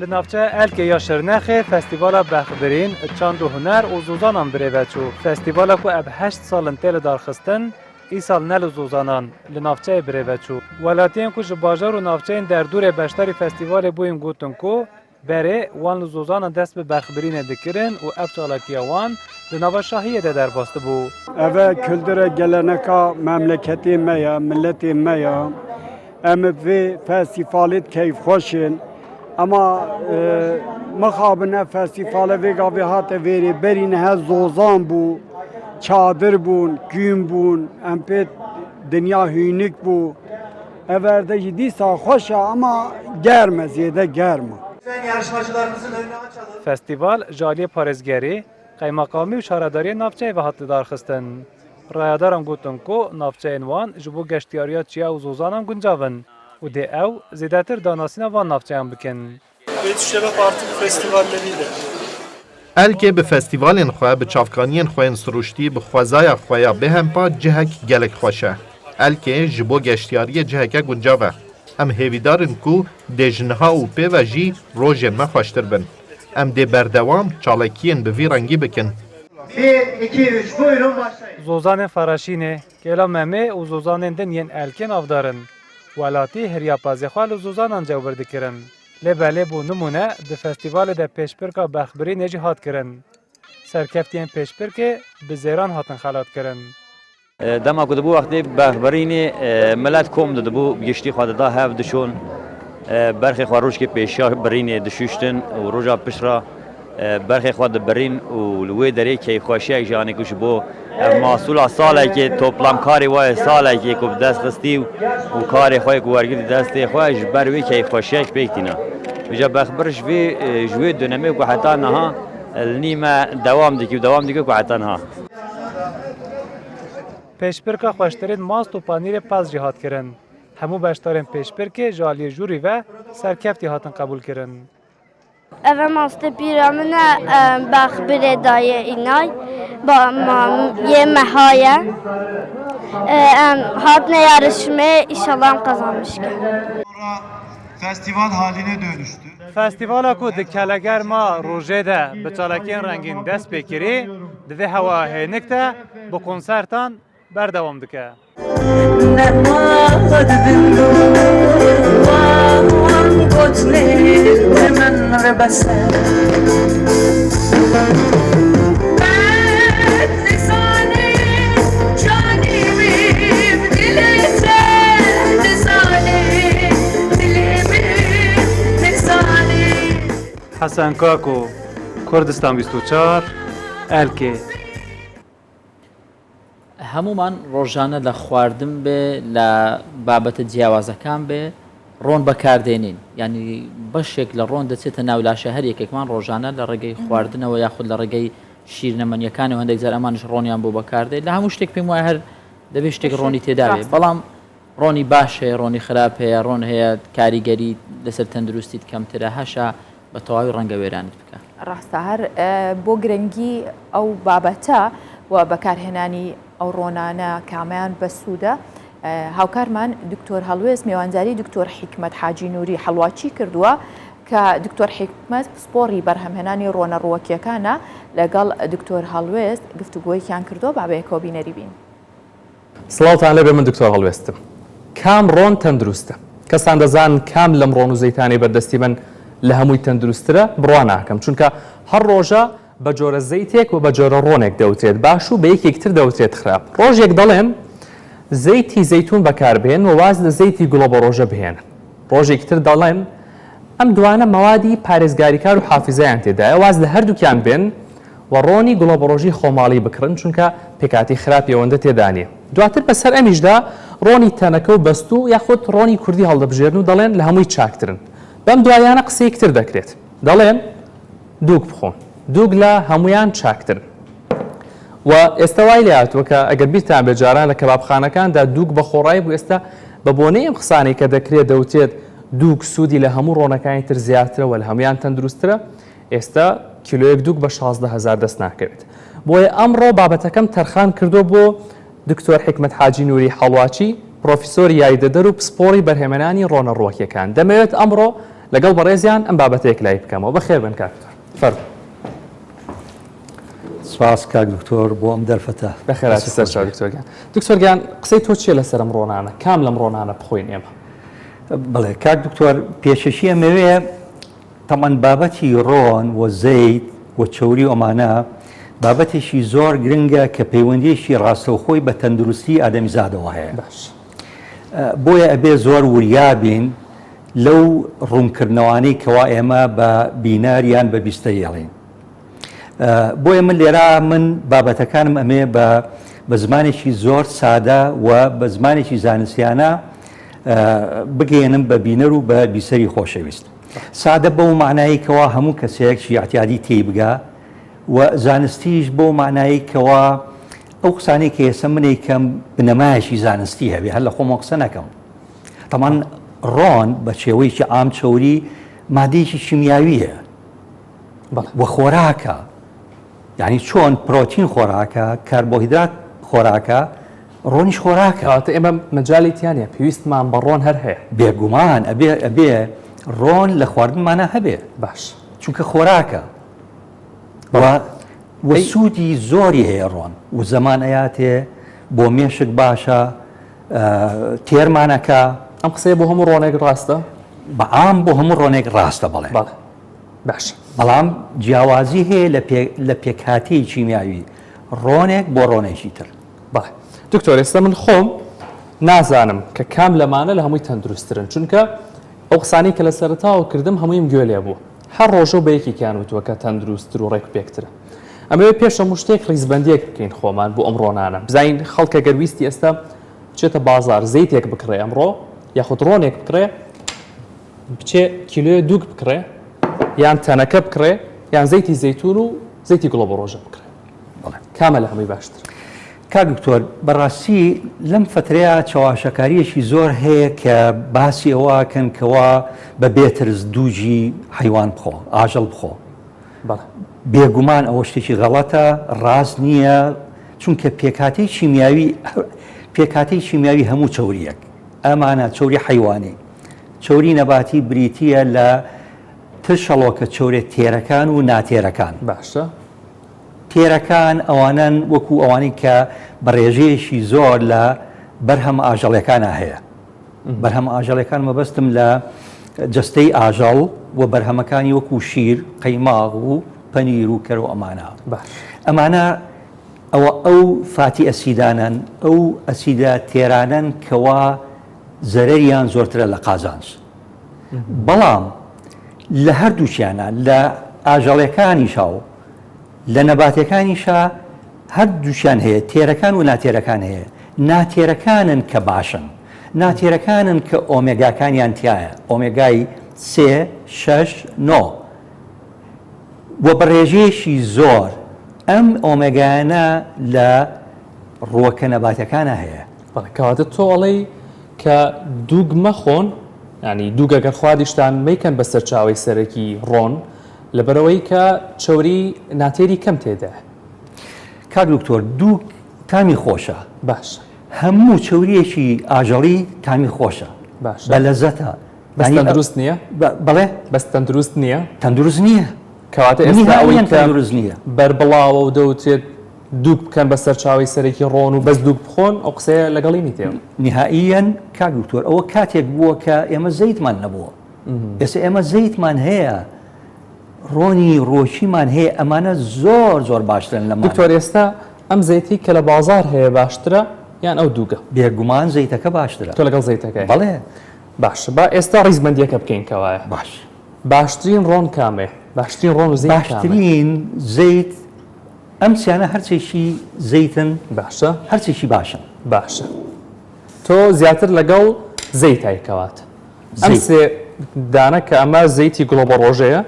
Li navçeya Elkê ya Şirnexê Festîvala Bexbirîn, Çand û Huner û Zozanan birêve çû. Festîvala ku ev heşt sal in tê lidarxistin, îsal ne li zozanan, li navçeyê birêve çû. Welatiyên ku ji bajar û navçeyên derdorê beşdarî festîvalê bûyîn gotin ku Berê wan li zozanan dest bi berxbirînê dikirin û ev çalakiya wan di nava şahiyê de derbas dibû. Ev e kultura geleneka memleketê me ye, miletê me ye. Em bi vê festîvalê keyfxweş in. Ema mixabin ev festîvale vê gavê hate vêrê berî nihe zozan bû, çadir bûn, kûm bûn, em pê dinya hûnik bû. Ev erde jî dîsa xweş e ama germ e, zêde germ e. Festîval ji aliyê parêzgerî, qeymeqamî û şaredariyê navçeyê ve hat lidarxistin. Rayedaran gotin ku navçeyên wan ji bo geştyariya çiya û zozanan guncav in û dê ew zêdetir danasîna van navçeyan bikin. Elkê bi festîvalên xwe, bi çavkaniyên xwe yên sirûştî, bi xwezaya xwe ya bêhempa cihek gelek xweş e. Elkê ji bo geştyariyê ciheke guncav e. Em hêvîdar in ku dê ji niha û pê ve jî rojên me xweştir bin. Em dê berdewam çalakiyên bi vî rengî bikin. Zozanên Faraşînê, Kêla Memê û zozanên din yên Elkê navdar in. Welatî hiriya pezê xwe li zozanan cewbir dikirin. Lê belê bû nimûne di festîvalê de pêşbirka berxbirînê jî hat kirin. Serkeftiyên pêşbirkê bi zêran hatin xelatkirin. Dema ku dibû wextê berxbirînê milet kom didibû, bi giştî xwe dida hev diçûn berxê xwe rojkê pêşiya birînê dişûştin û roja pişt re berxê xwe dibirîn û li wê derê keyfxweşiyek jî anî ku ji bo ev masûla salekê toplam karê we yê salekê ku bi dest xistî û karê xwe yê ku wergirtî destê xwe ji ber wê keyfxweşiyek pêk tîne. Îja berxbir ji vê ji wê donemê ku heta niha li nîme dewam dike û dewam dike ku heta niha. Pêşbirka xweştirîn mast û panîrê pez jî hat kirin. Hemû beşdarên pêşbirkê ji aliyê jûrî ve serkeftî hatin qebûlkirin. Ev e mastê pîra min e bexbirê dayê înay ba ma yê meha ye. Em hatine yarişmê îşallah em qezanmiş kin. Festival haline dönüştü. Festîvala ku di kelegerma rojê de bi çalakiyên rengîn dest pê kirî, di vê hewa hênik de bi konsertan berdewam dike. Hesen Kako, Kurdistan 24, Elkê. هەموومان ڕۆژانە لە خواردن بێ لە بابەتە جیاوازەکان بێ ڕۆن بەکاردێنین یعنی بەشێک لە ڕۆن دەچێتە ناو لاشە هەر یەکێکمان ڕۆژانە لە ڕێگەی خواردنەوە یاخود لە ڕێگەی شیرنەمەنیەکانی هەندێک جار ئەمانش ڕۆنیان بۆ بەکاردێت لە هەموو شتێک پێم وایە هەر دەبێت شتێک ڕۆنی تێداوێ بەڵام ڕۆنی باش هەیە ڕۆنی خراپ هەیە ڕۆن هەیە کاریگەری لەسەر تەندروستیت کەمترە هەشە بە تەواوی ڕەنگە وێرانت بکە. ڕاستە هەر بۆ گرنگی ئەو بابەتە و بەکارهێنانی ئەو ڕۆنانە کامیان بەسوودە هاوکارمان دکتۆر هەڵوێست مێوانداری دکتۆر حیکمەت حاجی نوری حەڵواچی کردووە کە دکتۆر حیکمەت پسپۆڕی بەرهەمهێنانی ڕۆنە ڕووەکیەکانە لەگەڵ دکتۆر هەڵوێست گفتوگۆیەکیان کردووە با بەیەکەوە بینەری بین. سڵاوتان لێبێ من دکتۆر هەڵوێستم. کام ڕۆن تەندروستە؟ کەستان دەزانن کام لەم ڕۆن و زەیتانەی بەردەستی من لە هەمووی تەندروستترە؟ بڕوا ناکەم چونکە هەر ڕۆژە بە جۆرە زەیتێک و بە جۆرە ڕۆنێک دەوترێت باش و بە یەکێک تر دەوترێت خراپ. ڕۆژێک دەڵێن زەیتی زەیتون بەکاربهێن و واز لە زەیتی گوڵەبەڕۆژە بهێنن. ڕۆژێکی تر دەڵێن ئەم دوانە مەوادی پارێزگاریکار و حافیزەیان تێدایە واز لە هەردووکیان بێن و ڕۆنی گوڵەبەڕۆژی خۆماڵی بکڕن چونکە پێکهاتەی خراپی ئەوەندە تێدا نییە. دواتر بەسەر ئەمیشدا ڕۆنی تەنەکە و بەستوو یاخود ڕۆنی کوردی هەڵدەبژێرن و دەڵێن لە هەمووی چاکترن. بەم دواییانە قسەیەکی تر دەکرێت دەڵێن دووگ بخۆن دووگ لە هەموویان چاکترن و ئێستا وای لێهاتووە کە ئەگەر بیرتان بێت جاران لە کەبابخانەکاندا دووگ بە خۆڕایی بوو ئێستا بە بۆنەی ئەم قسانەی کە دەکرێت دەوترێت دووگ سوودی لە هەموو ڕۆنەکانی تر زیاترە و لە هەموویان تەندروستترە ئێستا کیلۆیەک دووگ بە 16 هەزار دەست ناکەوێت بۆیە ئەمڕۆ بابەتەکەم تەرخان کردووە بۆ دکتۆر حیکمەت حاجی نوری حەڵواچی پرۆفیسۆری یاریدەدەر و پسپۆڕی بەرهەمێنانی ڕۆنە ڕووەکیەکان دەمەوێت ئەمڕۆ لەگەڵ بەڕێزیان ئەم بابەتە یەکلایی بکەمەوە بەخێربێن کاک دکتۆر فەرموو. سپاس کاک دکتۆر بۆ ئەم دەرفەتە. بەخێرهاتی سەرچاو دکتۆر گیان. دکتۆر گیان قسەی تۆ چیە لەسەر ئەم ڕۆنانە؟ کام لەم ڕۆنانە بخۆین ئێمە؟ بەڵێ کاک دکتۆر پێشەکی ئەمەوێ تەبعەن بابەتی ڕۆن و زەیت و چەوری و ئەمانە بابەتێکی زۆر گرنگە کە پەیوەندیەکی ڕاستەوخۆی بە تەندروستی ئادەمیزادەوە هەیە باش. بۆیە ئەبێ زۆر وریا بین لەو ڕوونکردنەوانەی کەوا ئێمە بە بینەر یان بە بیستەری ئەڵێین. بۆیە من لێرە من بابەتەکانم ئەمێ بە بە زمانێکی زۆر سادە و بە زمانێکی زانستیانە بگەیەنم بە بینەر و بە بیسەری خۆشەویست. سادە بەو مەعنایەی کەوا هەموو کەسێک ئیعتیادی تێی بگا و زانستیش بەو مەعنایەی کەوا ئەو قسانەی کە ئێستا من ئەیکەم بنەمایەکی زانستی هەبێ هەر لە خۆمەوە قسە نەکەم. تەمان ڕۆن بە شێوەیەکی عام چەوری مادەیەکی شیمیاوییە و خۆراکە یعنی چۆن پرۆتین خۆراکە کاربۆهیدرات خۆراکە ڕۆنیش خۆراکە کەواتە ئێمە مەجالی تیا نیە پێویستمان بە ڕۆن هەر هەیە بێگومان ئەبێ ئەبێ ڕۆن لە خواردنمانا هەبێ باش. چونکە خۆراکە و و سوودی زۆری هەیە ڕۆن و زەمان ئەیاتێ بۆ مێشک باشە تێرمانەکە. ئەم قسەیە بۆ هەموو ڕۆنێک ڕاستە؟ بە عام بۆ هەموو ڕۆنێک ڕاستە بەڵێ. بەڵێ باشە. بەڵام جیاوازی هەیە لە پێ لە پێکهاتەی کیمیاوی ڕۆنێک بۆ ڕۆنێکی تر. بەڵێ دکتۆر ئێستا من خۆم نازانم کە کام لەمانە لە هەمووی تەندروستترن چونکە ئەو قسانەی کە لە سەرەتاوە کردم هەموویم گوێ لێ بوو هەر ڕۆژەو بە یەکێکیان وتووە کە تەندروستتر و ڕێکوپێکترە. ئەمەوێ پێش هەموو شتێک ڕیزبەندییەک بکەین خۆمان بۆ ئەم ڕۆنانە بزانین خەڵک ئەگەر ویستی ئێستا بچێتە بازاڕ زەیتێک بکڕێ ئەمڕۆ یاخود ڕۆنێک بکڕێ بچێ کیلۆیە دووگ بکڕێ یان تەنەکە بکڕێ یان زەیتی زەیتون و زەیتی گوڵەبەڕۆژە بکڕێ کامە لە هەمووی باشتر؟ کاک دکتۆر بەڕاستی لەم فەترەیە چەواشەکاریەکی زۆر هەیە کە باسی ئەوە ئەکەن کەوا بە بێ ترس دووجی حەیوان بخۆ ئاژەڵ بخۆ بێگومان ئەوە شتێکی غەڵەتە ڕاست نییە چونکە پێکهاتەی کیمیاوی پێکهاتەی کیمیاوی هەموو چەوریەک ئەمانە چەوری حەیوانی چەوری نەباتی بریتییە لە ترشەڵۆکە چەورە تێرەکان و ناتێرەکان باشە تێرەکان ئەوانەن وەکو ئەوانەی کە بە ڕێژەیەکی زۆر لە بەرهەمە ئاژەڵیەکانا هەیە. بەرهەمە ئاژەڵیەکان مەبەستم لە جەستەی ئاژەڵ و بەرهەمەکانی وەکو شیر، قەیماغ و پەنیر و کەرو ئەمانە. ئەمانە ئەوە ئەو فاتی ئەسیدانەن، ئەو ئەسیدە تێرانەن کەوا زەرەریان زۆرترە لە قازانج. بەڵام لە هەردووکیانە لە ئاژەڵەکانیشا و لە نەباتەکانیشا هەردووکیان هەیە تێرەکان و ناتێرەکان هەیە ناتێرەکانن کە باشن ناتێرەکانن کە ئۆمێگاکانیان تایە ئۆمێگای سێ شەش نۆ و بە ڕێژەیەکی زۆر ئەم ئۆمێگایانە لە ڕووەکە نەباتەکانە هەیە. بەڵێ کەواتە تۆ ئەڵێی کە دووگ مەخۆن یانی دووگ ئەگەر خواردیشتان مەیکەن بە سەرچاوەی سەرەکی ڕۆن لەبەرئەوەی کە چەوری ناتێری کەم تێدایە. کاک دکتۆر دووگ تامی خۆشە. باشە. هەموو چەوریەکی ئاژەڵی تامی خۆشە. باشە. بە لەزەتە. بەس تەندروست نییە؟ بەڵێ؟ بەس تەندروست نییە؟ تەندروست نییە. کەواتە ئێستا ئەوەی نهائیەن کە تەندروست نییە. بەربڵاوە و دەوترێت دووگ بکەن بە سەرچاوەی سەرەکی ڕۆن و بەس دووگ بخۆن ئەو قسەیە لەگەڵی نیت ئێوە؟ نهائیەن کاک دکتۆر ئەوە کاتێک بووە کە ئێمە زەیتمان نەبووە ئێستا ئێمە زەیتمان هەیە ڕۆنی ڕۆکیمان هەیە ئەمانە زۆر زۆر باشترن لەمانە. دکتۆر ئێستا ئەم زەیتەی کە لە بازاڕ هەیە باشترە یان ئەو دووگە؟ بێگومان زەیتەکە باشترە. تۆ لەگەڵ زەیتەکەی؟ بەڵێ. باشە با ئێستا ڕیزبەندیەکە بکەین کەوایە. باش. باشترین ڕۆن کامەیە؟ باشترین ڕۆن و زەیت کامەیە؟ باشترین زەیت ئەم سیانە هەرچێکی زەیتن باشە هەرچێکی باشن. باشە تۆ زیاتر لەگەڵ زەیتای کەواتە ئەم سێ دانە کە ئەمە زەیتی گڵۆبەڕۆژەیە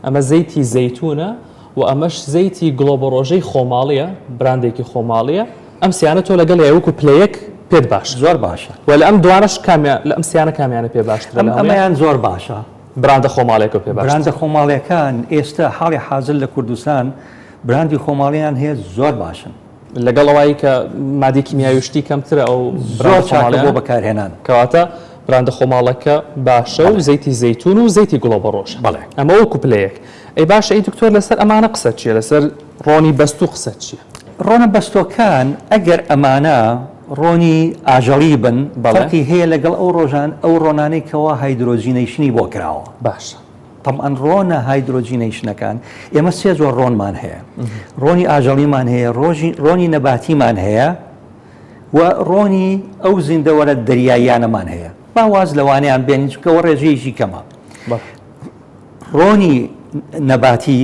ئەمە زەیتی زەیتونە و ئەمەش زەیتی گڵۆبەڕۆژەی خۆماڵیە براندێکی خۆماڵیە ئەم سیانە تۆ لەگەڵ وەکو پلەیەک پێت باشە زۆر باشە و لە ئەم دوانەش کامیان لە ئەم سیانە کامیانە پێ باشترە ئەم ئەمەیان زۆر باشە براندە خۆماڵیەکە پێ باشترە براندە خۆماڵیەکان ئێستا حاڵی حازر لە کوردستان براندی خۆماڵیان هەیە زۆر باشن. لەگەڵ ئەوەی کە مادەی کیمیاوی و شتی کەمترە ئەو زۆر چاکە بۆ بەکارهێنان. کەواتە براندە خۆماڵەکە باشە و زەیتی زەیتون و زەیتی گوڵەبەڕۆژە. بەڵێ. ئەمە وەکو پلەیەک. ئەی باشە ئەی دکتۆر لەسەر ئەمانە قسەت چیە؟ لەسەر ڕۆنی بەستوو قسەت چیە؟ ڕۆنە بەستۆکان ئەگەر ئەمانە ڕۆنی ئاژەڵی بن فەرقی هەیە لەگەڵ ئەو ڕۆژان ئەو ڕۆنانەی کەوا hydrogenation ی بۆ کراوە. باشە. تەبعەن ڕۆنە hydrogenation ەکان ئێمە سێ جۆر ڕۆنمان هەیە ڕۆنی ئاژەڵیمان هەیە ڕۆژی ڕۆنی نەباتیمان هەیە و ڕۆنی ئەو زیندەوەرە دەریاییانەمان هەیە با واز لەوانەیان بێنین چونکەوە ڕێژەیەکی کەمە ڕۆنی نەباتی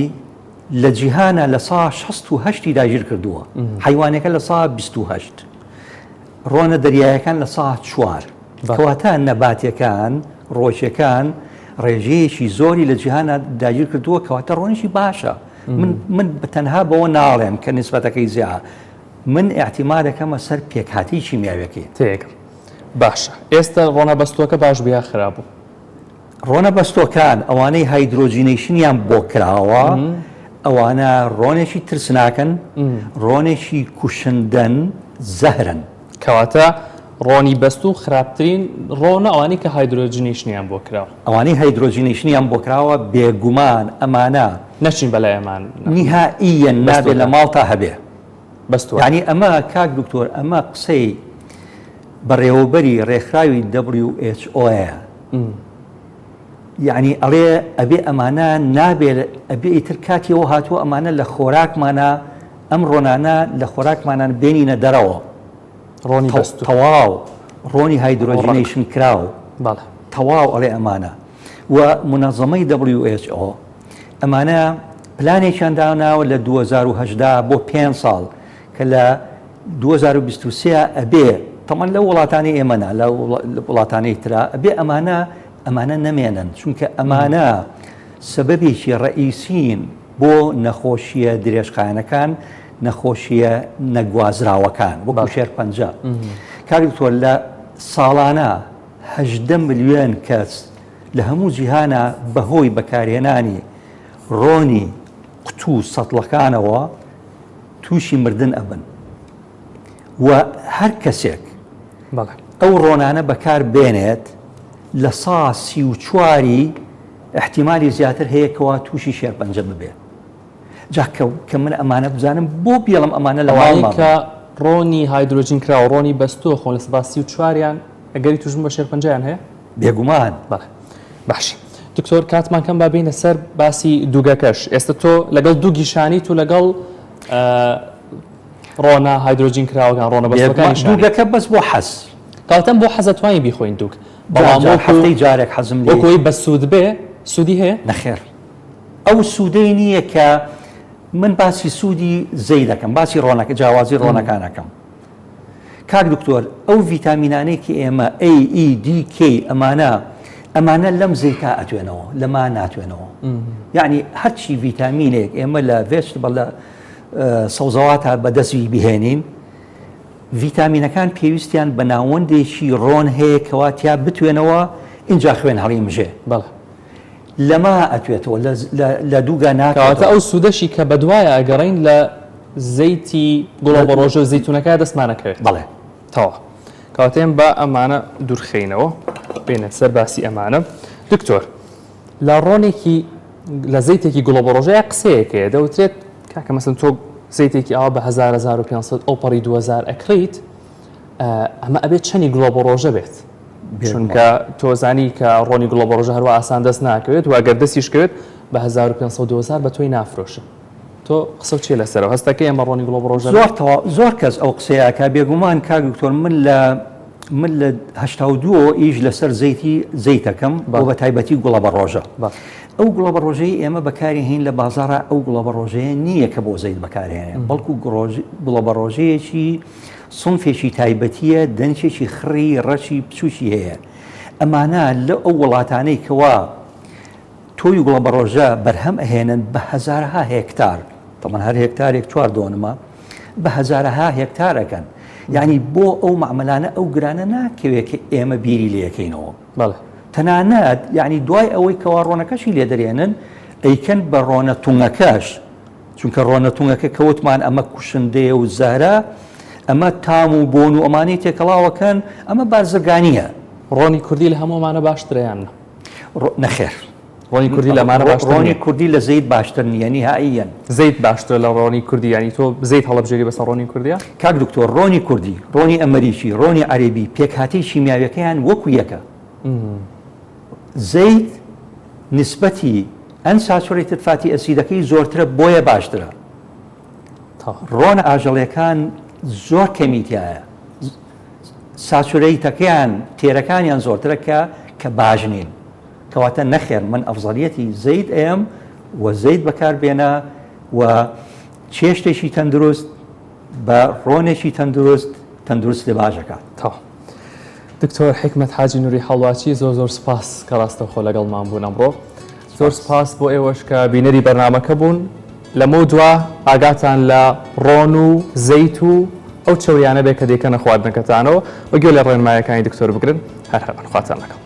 لە جیهانە لە سا 68 داگیر کردووە حیوانەکە لە سا 28 ڕۆنە دەریایەکان لە سا چوار کەواتە نەباتیەکان، ڕۆکیەکان، ڕێژەیەکی زۆری لە جیهانا داگیر کردووە کەواتە ڕۆنێکی باشە من من تەنها بەوە ناڵێم کە نسبەتەکەی زیا من ئیعتیمادەکەمە سەر پێکهاتەی کیمیاویەکەی. تێگەم باشە ئێستا ڕۆنە بەستووەکە باش بوو یا خراپ بوو؟ ڕۆنە بەستۆکان ئەوانەی hydrogenation یان بۆ کراوە ئەوانە ڕۆنێکی ترسناکن ڕۆنێکی کوشندەن زەهرن. کەواتە. ڕۆنی بەستوو خراپترین ڕۆنە ئەوانەی کە هایدرۆجینەیشنیان بۆ کراوە. ئەوانەی هایدرۆجینەیشنیان بۆ کراوە بێگومان ئەمانە. نەچین بەلای ئەمان. نیهائییەن نابێ لە ماڵتا هەبێ. بەستووە. یانی ئەمە کاک دکتۆر ئەمە قسەی بەڕێوەبەری ڕێکخراوی WHO یە. یانی ئەڵێ ئەبێ ئەمانە نابێ ئەبێ ئیتر کاتی ئەوە هاتووە ئەمانە لە خۆراکمانە ئەم ڕۆنانە لە خۆراکمانان بێنینە دەرەوە. ڕۆنی بەستوو. تەواو ڕۆنی hydrogenation کراو. بەڵێ. تەواو ئەڵێ ئەمانە و مونەزەمەی WHO ئەمانە پلانێکیان داناوە لە 2018 بۆ پێنج ساڵ کە لە 2023 ئەبێ تەمان لە وڵاتانی ئێمە نا لە وڵاتانی ترا ئەبێ ئەمانە ئەمانە نەمێنن چونکە ئەمانە سەبەبێکی ڕەئیسین بۆ نەخۆشییە درێژخایەنەکان، نەخۆشییە نەگوازراوەکان وەکو شێرپەنجە. کاک دکتۆر لە ساڵانە 18 ملیۆن کەس لە هەموو جیهانا بەهۆی بەکارهێنانی ڕۆنی قوتوو سەتڵەکانەوە تووشی مردن ئەبن و هەر کەسێک ئەو ڕۆنانە بەکار بێنێت لە سا 34ی ئیحتیمالی زیاتر هەیە کەوا تووشی شێرپەنجە ببێ جا کە کە من ئەمانە بزانم بۆ بێڵم ئەمانە لە ئەوانەی ماڵما کە بن. ڕۆنی هایدرۆجین کراوە ڕۆنی بەستووە خۆن لە سەدا 34 یان ئەگەری تووشبوون بە شێرپەنجەیان هەیە؟ بێگومان. بەڵێ باشە دکتۆر کاتمان کەم با بێینە سەر باسی دووگەکەش ئێستا تۆ لەگەڵ دوو گیشانیت و لەگەڵ ڕۆنە هایدرۆجین کراوەکان ڕۆنە بەستووەکانی بێگومان دووگەکە بەس بۆ حەز. کەواتە بۆ حەز ئەتوانین بیخۆین دووگ بەڵام جار هەفتەی جارێک حەزم لێی. وەکو ئەوەی بەسوود بێ سوودی هەیە؟ نەخێر ئەو سوودەی نییە کە من باسی سوودی زەی دەکەم باسی ڕۆنەکە جیاوازی ڕۆنەکان ئەکەم کاک دکتۆر ئەو ڤیتامینانەی کە ئێمە A E D K ئەمانە ئەمانە لەم زەیتا ئەتوێنەوە لەما ناتوێنەوە یعنی هەرچی ڤیتامینێک ئێمە لە vegetable لە سەوزەواتە بەدەستی بهێنین ڤیتامینەکان پێویستیان بە ناوەندێکی ڕۆن هەیە کەوا تیا بتوێنەوە ئینجا خوێن هەڵیمژێ. بەڵێ. لەمە ئەتوێتەوە لە لە لە دووگا کەواتە ناتوێتەوە. ئەو سوودەشی کە بەدوایا ئەگەڕێین لە زەیتی گوڵەبەڕۆژە و زەیتوونەکە دەستمان ئەکەوێت. بەڵێ. تەواو. کەواتە ئێمە با ئەمانە دوورخەینەوە بێینە سەر باسی ئەمانە. دکتۆر لە ڕۆنێکی لە زەیتێکی گوڵەبەڕۆژەیە قسەیەک هەیە دەوترێت کاکە مەسەن تۆ زەیتێکی ئاوا بە 1000 1500 ئەوپەڕی 2000 ئەکڕیت ئەمە ئەبێت چەنی گوڵەبەڕۆژە بێت چونکە تۆزانی کە ڕۆنی گوڵەبەڕۆژە هەروە ئاسان دەست ناکەوێت و ئەگەر دەستیش کەوێت بە 1500 2000 بە تۆی نافرۆشن تۆ قسە چیە لەسەرەوە هەستەکەی ئەمە ڕۆنی گوڵەبەڕۆژە زۆر تەواو زۆر کەس ئەو قسەیە ئەکا بێگومان کاک دکتۆر من لە من لە 82 ئیش لەسەر زەیتی زەیتەکەم بۆ بە تایبەتی گوڵەبەڕۆژە ئەو گوڵەبەڕۆژەی ئێمە بەکاری هین لە بازاڕا ئەو گوڵەبەڕۆژەیە نییە کە بۆ زەیت بەکارهێنێ بەڵکو گوڵەبەڕۆژەیەکی سنفێکی تایبەتیە دەنکێکی خڕی ڕەشی بچوکی هەیە ئەمانە لە ئەو وڵاتانەی کەوا تۆوی گوڵەبەڕۆژە بەرهەم ئەهێنن بە هەزارەها هێکتار، تەبعەن هەر هێکتارێک چوار دۆنمە، بە هەزارەها هێکتار ئەکەن. یانی بۆ ئەو مەعمەلانە ئەو گرانە ناکەوێ کە ئێمە بیری لێ ئەکەینەوە. بەڵێ. تەنانەت یانی دوای ئەوەی کەوا ڕۆنەکەشی لێ دەرێنن ئەیکەن بە ڕۆنە تونگەکەش، چونکە ڕۆنە تونگەکە کە وتمان ئەمە کوشندەیە و زەهرە، ئەمە تام و بۆن و ئەمانەی تێکەڵاوەکەن، ئەمە بازرگانییە. ڕۆنی کوردی لە هەموو ئەمانە باشترە یان نا؟ نەخێر. ڕۆنی کوردی لەمانە باشتر ڕۆنی کوردی لە زەیت باشتر نییە نیهائیەن. زەیت باشترە لە ڕۆنی کوردی یانی تۆ زەیت هەڵەبژێری بەسەر ڕۆنی کوردیا؟ کاک دکتۆر ڕۆنی کوردی ڕۆنی ئەمەریکی ڕۆنی عەرەبی پێکهاتەی شیمیاویەکەیان وەکو یەکە زەیت نسبەتی unsaturated fatty acid ەکەی زۆرترە بۆیە باشترە ڕۆنە ئاژەڵیەکان زۆر کەمی تایە saturated ەکەیان تێرەکانیان زۆرترە کە کە باش نین کەواتە نەخێر من ئەفزەلیەتی زەیت ئەیەم و زەیت بەکار بێنە و چێشتێکی تەندروست بە ڕۆنێکی تەندروست تەندروست لێ باشەکات. تەواو. دکتۆر حیکمەت حاجی نوری حەڵواچی زۆر زۆر سپاس کە ڕاستەوخۆ لەگەڵمان بوون ئەمڕۆ. زۆر سپاس بۆ ئێوەش کە بینەری بەرنامەکە بوون. لەمەو دوا ئاگاتان لە ڕۆن و زەیت و ئەو چەوریانە بێ کە دەیکەنە خواردنەکەتانەوە و گوێ لە ڕێنمایەکانی دکتۆر بگرن. هەر هەبن. خواتان لەگەڵ.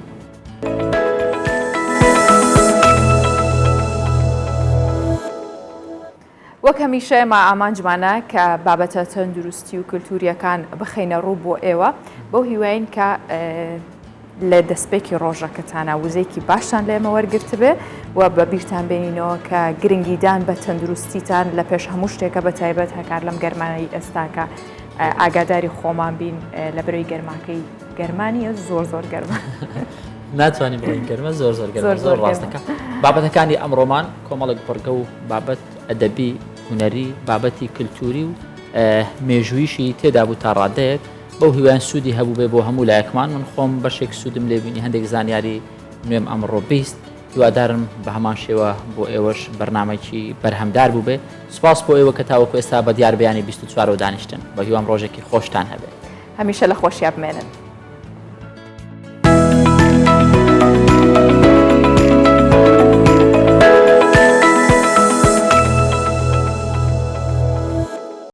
وەک هەمیشە ئێمە ئامانجمانە کە بابەتە تەندروستی و کلتوریەکان بخەینە ڕوو بۆ ئێوە بەو هیواین کە لە دەستپێکی ڕۆژەکەتانە وزەیەکی باشتان لە ئێمە وەرگرتبێ و بە بیرتان بێنینەوە کە گرنگیدان بە تەندروستیتان لە پێش هەموو شتێکە بە تایبەت هەکار لەم گەرمایی ئێستاکە ئاگاداری خۆمان بین لە بەرەی گەرماکەی گەرمانیە زۆر زۆر گەرمە. ناتوانین بڵێین گەرمە زۆر زۆر گەرمە زۆر ڕاستەکە بابەتەکانی ئەمڕۆمان کۆمەڵێک بڕگە و بابەت ئەدەبی هونەری بابەتی کللتوری و مێژوویشی تێدا بوو تا ڕادەیەک بەو هیوایان سوودی هەبوو بێ بۆ هەموو لایەکمان من خۆم بەشێک سوودم لێبینی هەندێک زانیاری نوێم ئەمڕۆ 20 هیوادارم بە هەمان شێوە بۆ ئێوەش بەرنمەکی بەرهەمدار بوو بێ سپاس بۆ ئێوە کە تاوەکو ئێستا بە دیار بیانی 24 دانیشتن بە هیوام ڕۆژێکی خۆشتان هەبێت هەمیشە لە خۆشیا بمێنن.